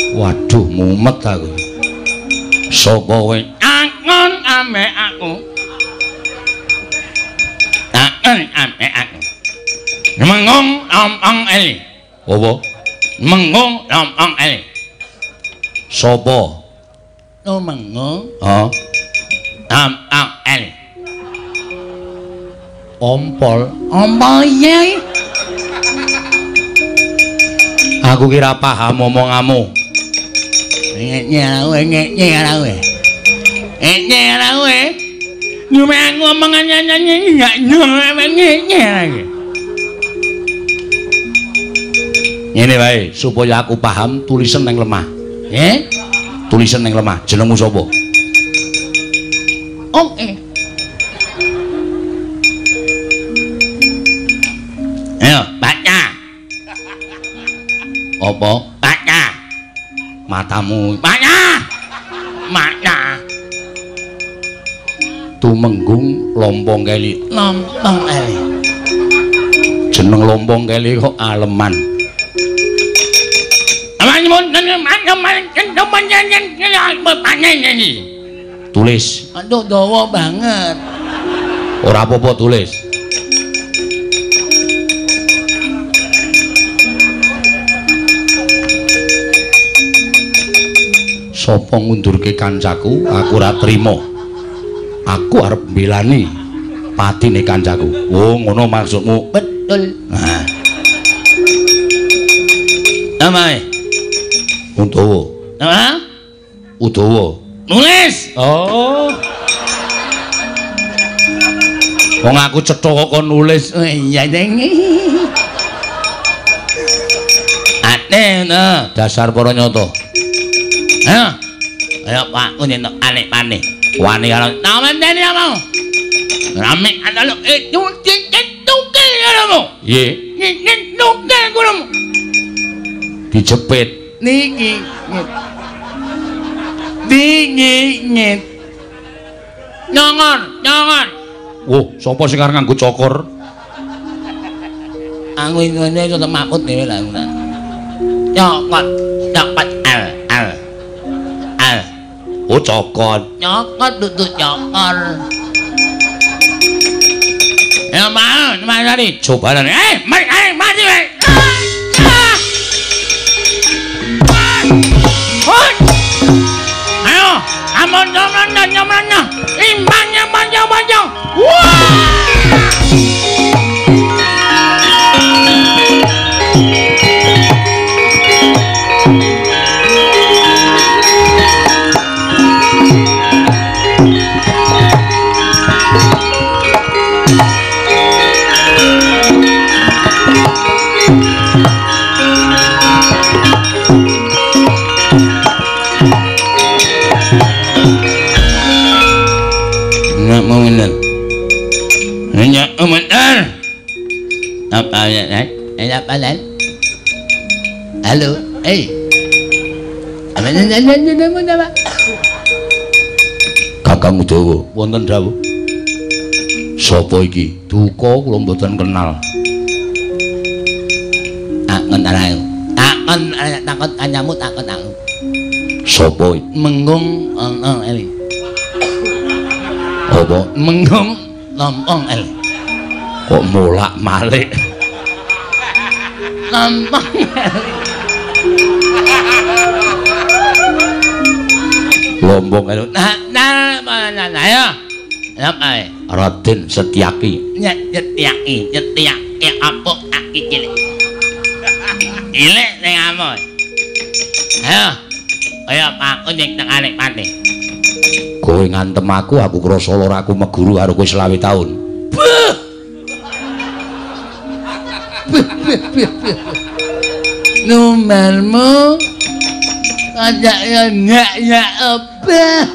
Waduh, mumet aku. Sapa kowe? Akon ambek aku. Akon ambek aku. Mengong ompong eli. Apa? Mengong ompong eli. Sapa? Mengo. Oh. Ompong eli. Ompol. Ompol iya. Aku kira paham omonganmu. Ngene wae supaya aku paham, tulisan nang lemah. Nggih? Tulisan nang lemah. Jenengmu sapa? Oke. Ayo, baca. Apa? Baca. Matamu. Baca. Baca. Tumenggung Lompong Keli. Lompong Keli. Jeneng Lompong Keli kok aleman. Tulis. Aduh, dawa banget. Ora apa-apa tulis. Sapa ngundurke kancaku, aku ora trima. Aku arep mbelani patine kancaku. Oh, ngono maksudmu. Betul. Nah. Namae Udawa. Nama? Udawa. Nulis. Oh. Wong aku cetha kok kon nulis. Oh iya deng. Ate nah, dasar para nyata. Ayo. Ayo Pak, nyentok aneh-aneh. Wani karo tawenteni apa? Rame ana itu tuke karo. Nggih. Tuke karo. Dijepit. Niki nget. Nget. Nyongon, nyongon. Wah, sapa sing arep nganggo cokor? Aku ngene iso makut dhewe lah ngono. Nyokot, nyokot L L. L. Oh, cokot. Nyokot dudu cokor. Ya mau, mari cobalan. Mari, mari. Ayo, amon nyomon imbangnya panjang-panjang. Wah! Nggak mau bener. Nggak bener. Halo, eh. Kakang Udawa, wonten dawuh. Sapa iki? Duka kula mboten kenal. Takon arek. Takon takon kancamu takon aku. Sapa? Menggung ana eli. Apa? Menggung lompong eli. Kok molak-malik. Lompong eli. Lompong eli. Nah, nah, nah, nah, ya. Apa? Raden Setyaki. Setyaki, Setyaki apa aki cilik. Cilik ning amo. Ayo. Kaya aku ning tekane pati. Kowe ngantem aku, aku krasa lara aku meguru karo kowe 25 taun. Beuh. Beuh, beuh, beuh, beuh. Numarmu ajak ya ya apa?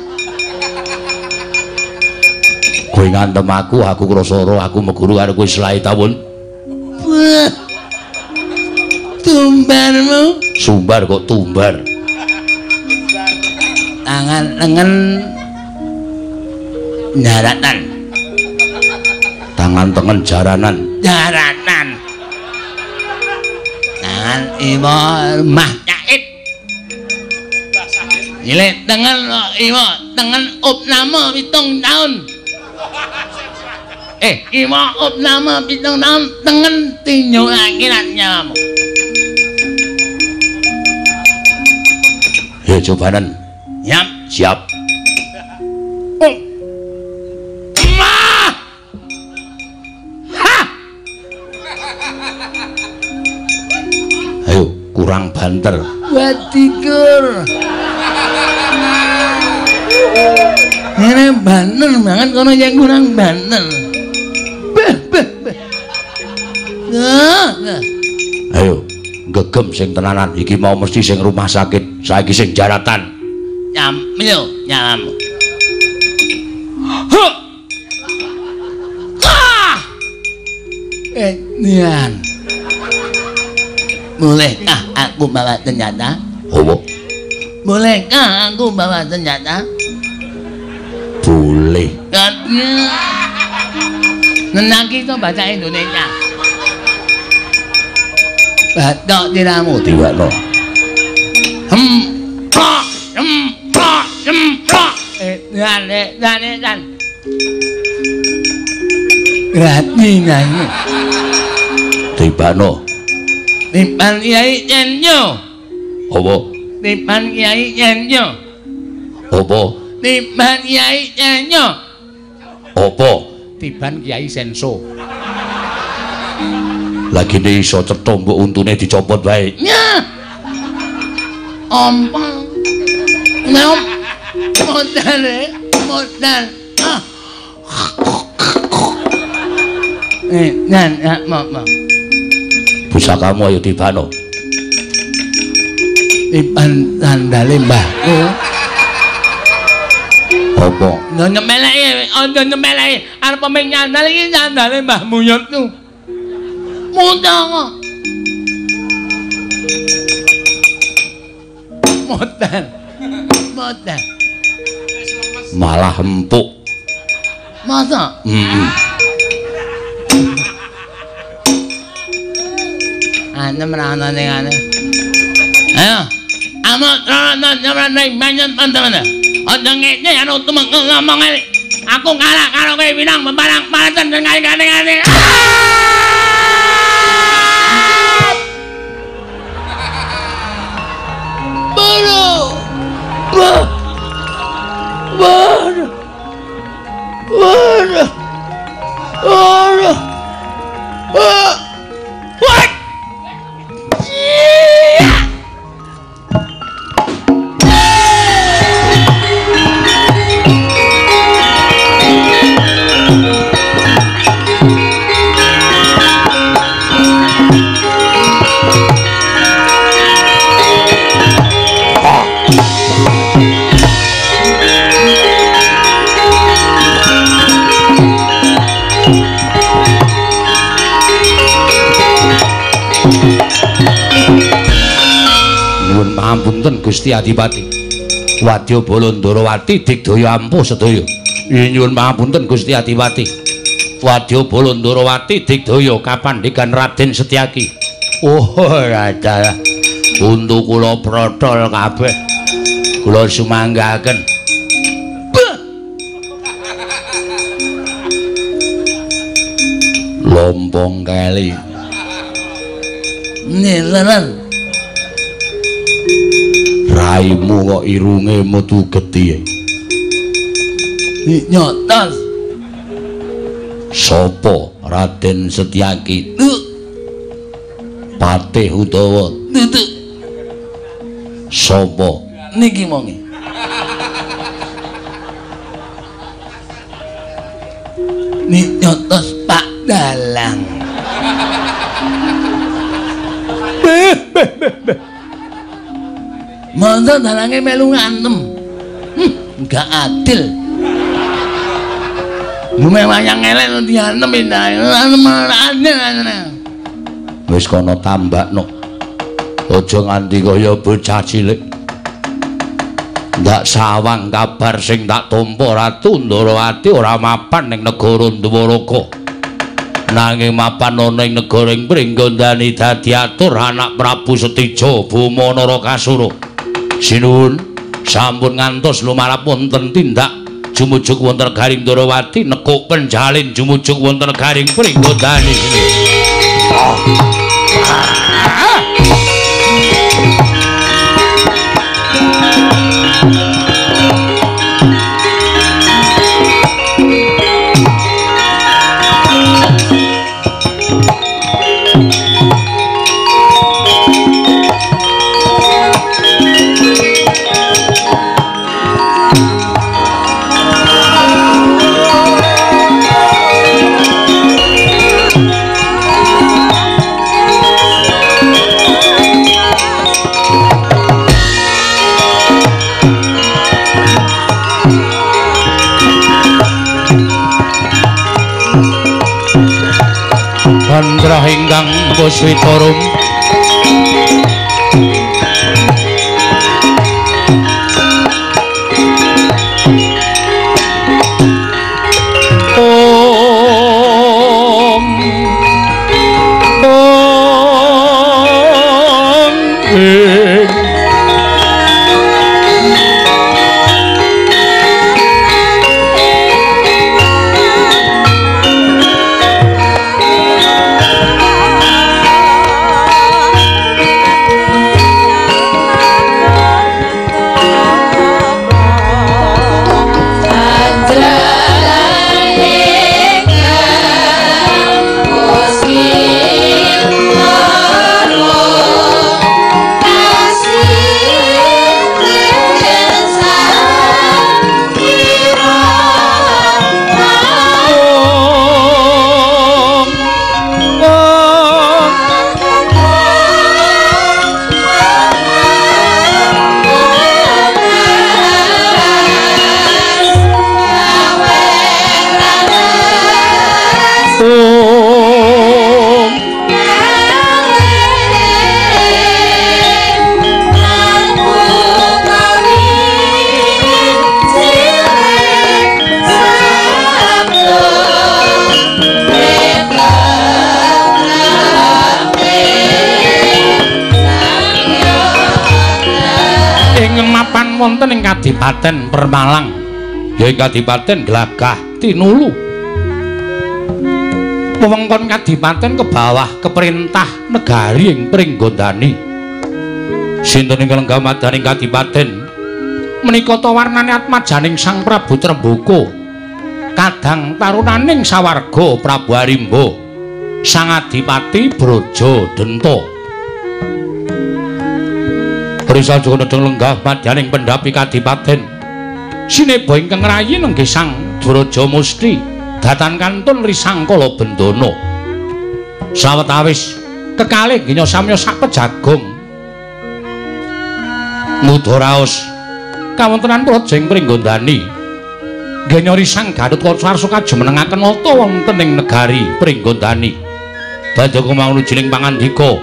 Kowe ngantem aku, aku krasa lara aku meguru karo kowe 25 taun. Beuh. Tumbarmu sumbar kok tumbar. Tangan lengan jaratan. Tangan tengen jaranan. Jaratan. Tangan iwa mah cait. Cilik tengen iwa tengen opname 7 taun. Iwa opname 7 taun tengen tinju akhirat nyawamu. Ya cobanan. Yap, siap. Oh. Ma! Ha! Ayo, kurang banter. Watikur. Ini banter banget kono yang kurang banter. Beh, beh, beh. Nah, nah. Ayo, gegem sing tenanan iki mau mesti sing rumah sakit, saiki sing jaratan. Nyamil nyamu. Huh. Ah! Nian. Bolehkah aku bawa senjata? Apa? Bolehkah aku bawa senjata? Boleh. Nenang kita baca Indonesia. Batok tiramu diwakno. Hemplok, hemplok, hemplok. Dan, dan, dan. Berarti nyanyi. Tibano. Tiban Kiai Yenyo. Apa? Tiban Kiai Yenyo. Apa? Tiban Kiai Yenyo. Apa? Tiban Kiai Senso. Lagi ne iso cetha mbok untune dicopot wae. Nyah. Ompong. Nyop. Modal, modal. Ah. Nan, mau. Pusakamu ayo tibano. Tiban sandale mbahku. Apa? Yo nyemeleki, aja nyemeleki. Arep ming nyandal iki sandale Mbah Buyutku. Modal kok. Modal. Modal. Malah empuk. Masa? Heeh. Ana merana ning ana. Ayo. Amo trono nyamrane banyak teman-teman. Aja ngene anu tumeng ngomong aku kalah karo kowe winang membarang paratan ngene-ngene. Bolo. Bo. Bolo. Bolo. Bolo. What? Gusti Adipati. Wadya bala Ndarawati digdaya ampuh sedaya. Nyuwun pangapunten Gusti Adipati. Wadya bala Ndarawati digdaya kapandegan Raden Setyaki. Oh, dalah. Untu kula protol kabeh. Kula sumanggaken. Lompong kali. Nilenan. Raimu kok irunge metu getih. Nyotos. Sopo Raden Setyaki? Patih utawa tutuk. Sopo? Niki monge. Nyotos Pak Dalang. Beh beh beh beh. Monggo dalange melu ngantem. Enggak adil. Lume wayang elek diantem adil. Wis kono tambakno. Aja nganti kaya bocah cilik. Ndak sawang kabar sing tak tampa Ratu Ndarawati ora mapan ning negara Dwaraka. Nanging mapan ana ing negara ing Pringgondani dadi atur anak Prabu Setija Boma Narakasura. Sinuwun sampun ngantos lumarap wonten tindak jumujuk wonten garing Ndarawati nekuk penjalin jumujuk wonten garing Pringgondani. Candra ingkang puswitarum Om Om ing wonten ing Kadipaten Permalang ya ing Kadipaten Glagah Tinulu. Wewengkon Kadipaten ke bawah keperintah negari ing Pringgondani. Sinten ingkang lenggah madaning Kadipaten menika ta warnane atmajaning Sang Prabu Tremboko kadang tarunaning sawarga Prabu Arimba Sang Adipati Braja Denta. Risa Joko nedheng lenggah madyaning pendhapi kadipaten. Sineba ingkang rayi nenggih Sang Braja Musti datan kantun Risangkala Bendana. Sawetawis kekalih ginya samya sak pejagong ngudha raos kawontenan praja ing Pringgondani. Genya Risang Gathotkaca arsa kajumenengaken nata wonten ing negari Pringgondani. Badhe kumangujining pangandika.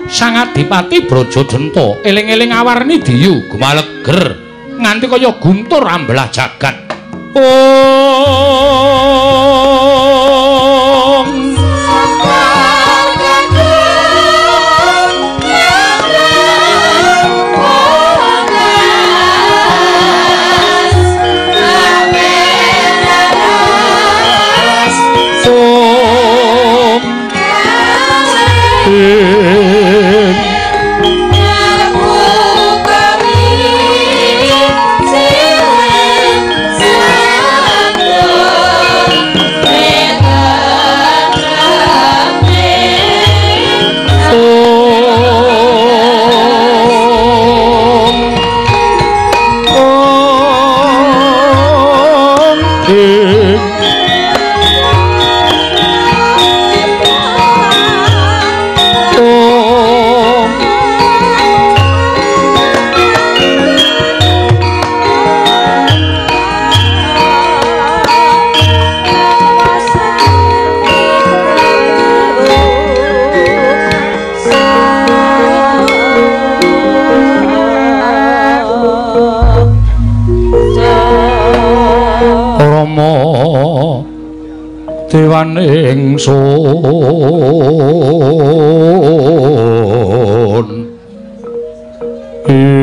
Sang Adipati Brajadenta eling-eling awarni diyu gumaleger nganti kaya guntur ambelah jagat. Om Dewan ingsun ing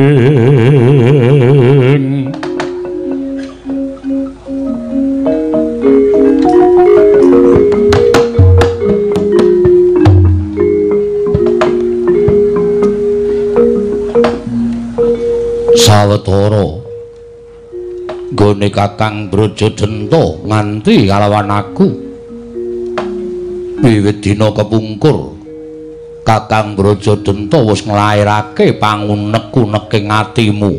sawetara nggone Kakang Brajadenta nganti kalawan aku. Wiwit dina kepungkur Kakang Brajadenta wis nglairake pangunek-uneking atimu.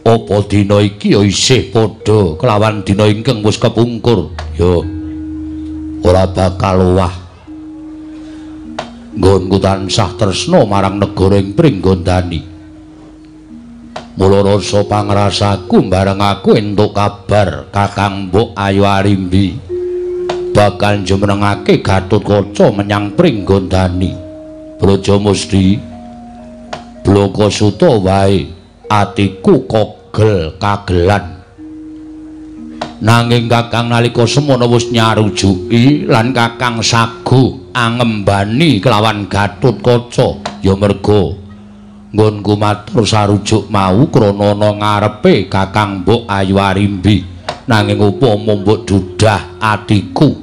Apa dina iki ya isih padha kelawan dina ingkang wis kepungkur? Ya ora bakal owah. Nggonku tansah tresna marang negara ing Pringgondani. Mula rasa pangrasaku bareng aku entuk kabar Kakang Mbok Ayu Arimbi bakal jumenengake Gatotkaca menyang Pringgondani. Brajamusti blaka suta wae atiku kogel kagelan. Nanging Kakang nalika semono wis nyarujuki lan Kakang saguh angembani kelawan Gatotkaca ya merga nggonku matur sarujuk mau krana ana ngarepe Kakang Mbok Ayu Arimbi. Nanging upama mbok dudah atiku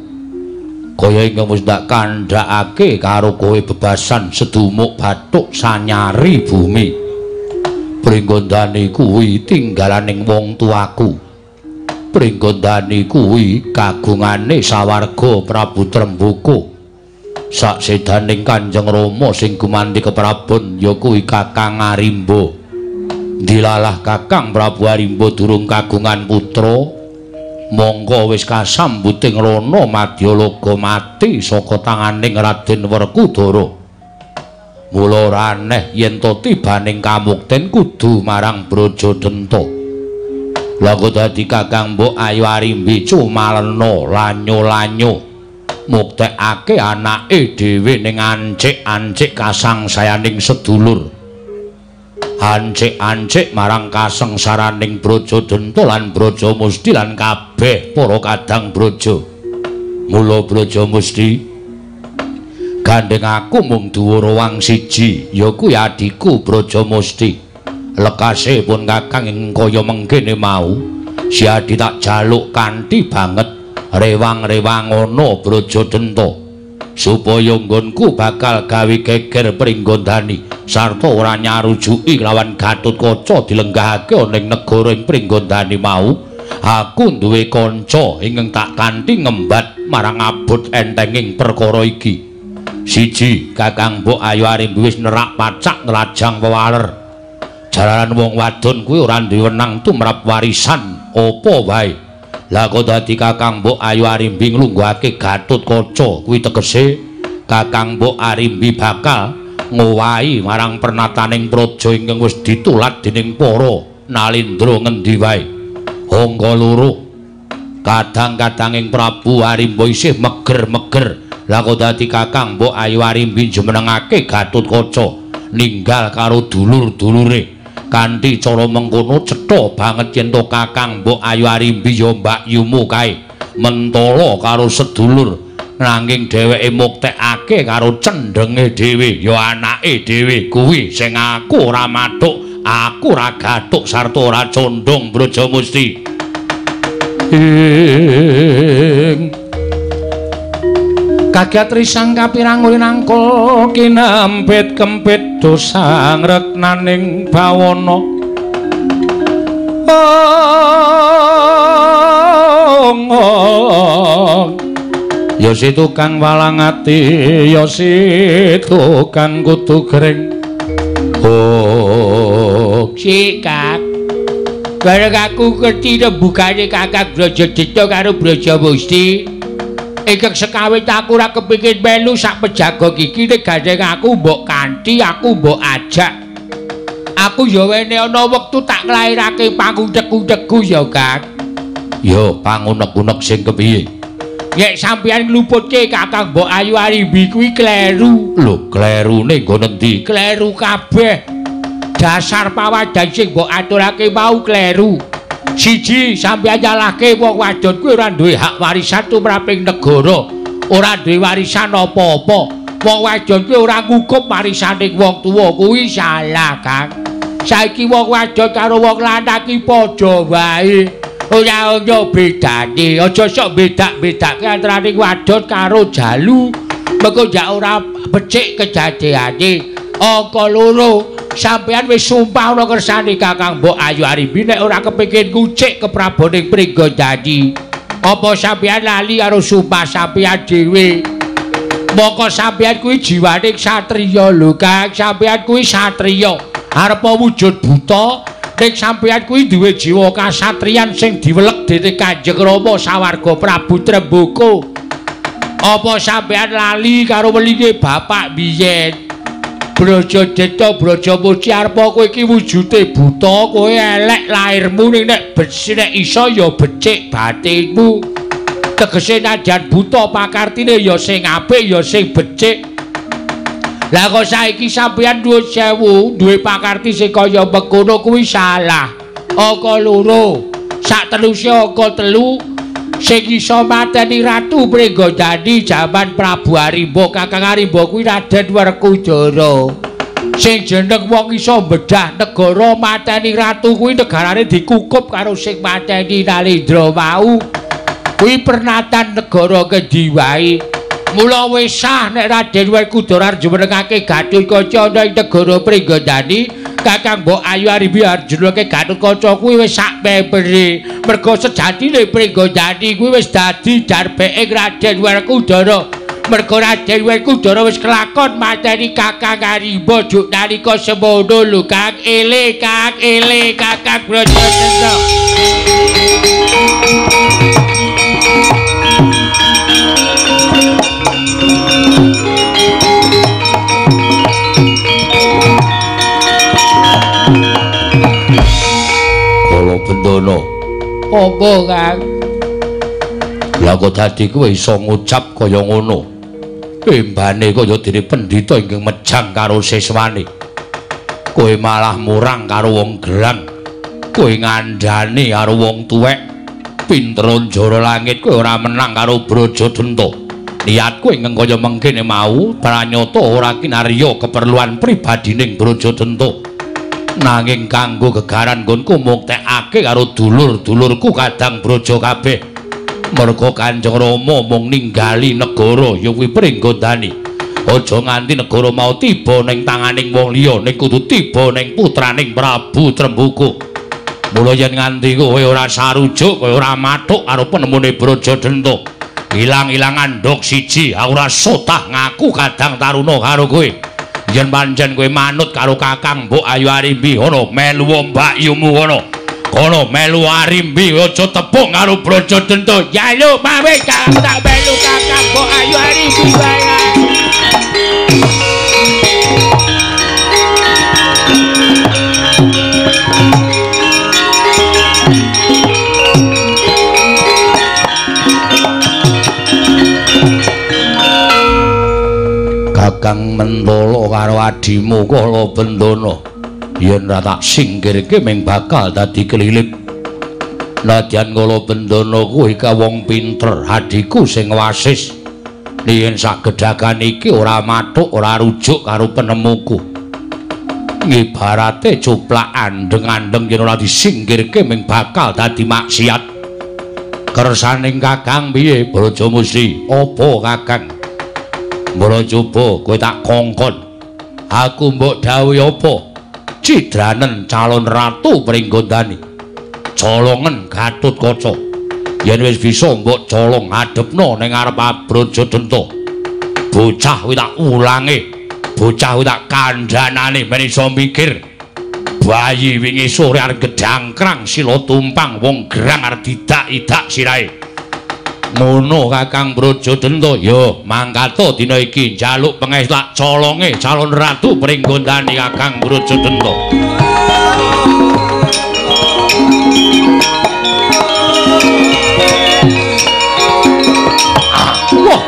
kaya ingkang wis ndak kandhakake karo kowe bebasan sedumuk bathuk sanyari bumi. Pringgondani kuwi tinggalaning wong tuaku. Pringgondani kuwi kagungane sawarga Prabu Tremboko. Saksedaning Kanjeng Rama sing gumanti keprabon ya kuwi Kakang Arimba. Dilalah Kakang Prabu Arimba durung kagungan putra, mongko wis kasambuting rana madyalaga mati saka tanganing Raden Werkudara. Mula ora aneh yen to tibaning kamukten kudu marang Brajadenta. Lha kok dadi Kakang Mbok Ayu Arimbi cumalena lanyo-lanyo muktekake anake dhewe ning ancik-ancik kasangsayaning sedulur. Ancik-ancik marang kasengsaraning Brajadenta lan Brajamusti lan kabeh para kadang braja. Mula Brajamusti gandeng aku mung duwe wang siji ya kuwi adhiku Brajamusti. Lekase pun Kakang ing kaya mengkene mau si adi tak jaluk kanthi banget rewang-rewangono Brajadenta supaya nggonku bakal gawe geger Pringgondani sarta ora nyarujuki lawan Gatotkaca dilenggahake ana ing negara ing Pringgondani mau. Aku duwe kanca ingkang tak kanthi ngembat marang abot entenging perkara iki. Siji, Kakang Mbok Ayu Arimbi wis nerak pacak nglajang pewaler. Jalaran wong wadon kuwi ora duwe wenang tumrap warisan apa wae. Lah kok dadi Kakang Mbok Ayu Arimbi nglungguhake Gatotkaca kuwi tegese Kakang Mbok Arimbi bakal ngowahi marang pernataning praja ingkang wis ditulat dening para nalindra ngendi wae. Angka loro, kadang-kadanging Prabu Arimba isih meger-meger. Lah kok dadi Kakang Mbok Ayu Arimbi jumenengake Gatotkaca. ninggal karo dulur-dulure. Kanthi cara mengkono cetha banget yen to Kakang Mbok Ayu Arimbi ya mbakyumu kae mentala karo sedulur, nanging dheweke muktekake karo cendhenge dhewe ya anake dhewe kuwi sing aku ora mathuk, aku ora gathuk sarta ora condong Brajamusti. Ing kagiat risang kapirang nangkul kinempit kempit dosa ngreknaning bawana. Ya si tukang walang ati, ya si tukang kudu gering. Oh, si Kak. Bareng aku ngerti rembugane Kakang Brajadita karo Brajamusti. Ingkang sekawit aku ora kepingin melu sak pejago iki nek gandeng aku mbok kanthi, aku mbok ajak. Aku ya wene ana wektu tak nglairake pangunek-unekku ya, Kang. Ya pangunek-unek sing kepiye? Nek sampeyan ngluputke Kakang Mbok Ayu Arimbi kuwi kleru. Lho, klerune nggon endi? Kleru kabeh. Dasar pawadhan sing mbok aturake mau kleru. Siji, sampeyan nyalahke wong wadon kuwi ora duwe hak warisan tumraping negara, ora duwe warisan apa-apa. Wong wadon kuwi ora ngukup warisaning wong tuwa, kuwi salah, Kang. Saiki wong wadon karo wong lanang ki padha wae. Ora ana bedane. Aja sok bedak-bedake antaraning wadon karo jalu. Mengko ndak ora becik kejadeane. Angka loro, sampeyan wis sumpah ana kersane Kakang Mbok Ayu Arimbi nek ora kepengin ngucik kepraboning Pringgondani. Apa sampeyan lali karo sumpah sampeyan dhewe? Moko sampeyan kuwi jiwane satriya lho, Kang. Sampeyan kuwi satriya. Arepa wujud buta, ning sampeyan kuwi duwe jiwa kasatriyan sing diwelek dening Kanjeng Rama sawarga Prabu Tremboko. Apa sampeyan lali karo weline bapak biyen? Brajadita Brajamusti arepa kowe iki wujude buta, kowe elek lairmu ning nek becik nek iso ya becik batinmu. Tegese najan buta pakartine ya sing apik ya sing becik. Lah kok saiki sampeyan nuwun sewu duwe pakarti sing kaya mengkono kuwi salah. Angka loro, sak teruse angka telu sing iso mateni Ratu Pringgondani jaman Prabu Arimba. Kakang Arimba kuwi Raden Werkudara. Sing jeneng wong iso mbedah negara mateni ratu kuwi negarane dikukup karo sing mateni Nalendra mau. Kuwi pernatan negara ngendi wae. Mula wis sah nek Raden Werkudara jumenengake Gatotkaca ana ing negara Pringgondani, Kakang Mbok Ayu Arimbi arjunake Gatotkaca kuwi wis sak pepere. Merga sejatine Pringgondani kuwi wis dadi darbeke Raden Werkudara. Merga Raden Werkudara wis kelakon mateni Kakang Arimba juk nalika semono lho, Kang. Ele, Kang, ele Kakang Brajadita. Kala Bendana. Apa, Kang? Lah kok dadi kowe iso ngucap kaya ngono? Embane kaya dene pendhita ingkang mejang karo siswane. Kowe malah murang karo wong gerang. Kowe ngandhani karo wong tuwek. Pinter njara langit kowe ora menang karo Brajadenta. Niatku ingkang kaya mengkene mau pranyata ora kinarya keperluan pribadining Brajadenta. Nanging kanggo gegaran nggonku muktekake karo dulur-dulurku kadang Braja kabeh. Merga Kanjeng Rama mung ninggali negara ya kuwi Pringgondani. Aja nganti negara mau tiba ning tanganing wong liya, ning kudu tiba ning putraning Prabu Tremboko. Mula yen nganti kowe ora sarujuk, kowe ora mathuk karo penemune Brajadenta, ilang-ilangan ndok siji, aku ora sotah ngaku kadang taruna karo kowe. Yen pancen kowe manut karo Kakang Mbok Ayu Arimbi, ana melu mbakyumu kono. Kono melu Arimbi aja tepung karo Brajadenta. Ya lho pamit Kang, tak melu Kakang Mbok Ayu Arimbi wae. Kakang Mentolo karo adimu Kala Bendana yen ora tak singkirke ming bakal dadi kelilip. Nadyan Kala Bendana kuwi ka wong pinter, adhiku sing wasis. Yen sak gedhagan iki ora mathuk, ora rujuk karo penemuku. Ibarate cuplak andeng-andeng yen ora disingkirke ming bakal dadi maksiat. Kersaning Kakang piye Brajamusti? Apa Kakang? Mbara coba kowe tak kongkon. Aku mbok dawuhi apa? Cidranen calon ratu Pringgondani. Colongen Gatotkaca. Yen wis bisa mbok colong adepno ning ngarep Brajadenta. Bocah kuwi tak ulange. Bocah kuwi tak kandhanane men iso mikir. Bayi wingi sore arep gedhangkrang sila tumpang wong gerang arep didak-idak sirahe. Ngono Kakang Brajadenta, ya mangkato dina iki njaluk pengestu tak colonge calon ratu Pringgondani Kakang Brajadenta. Wah.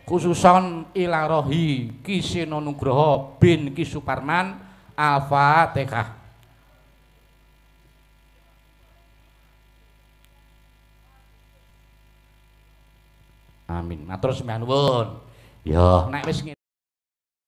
Khususon ilarohi Ki Seno Nugroho bin Ki Suparman. Al-Fatihah. Amin. Matur sembah nuwun. Ya, nek wis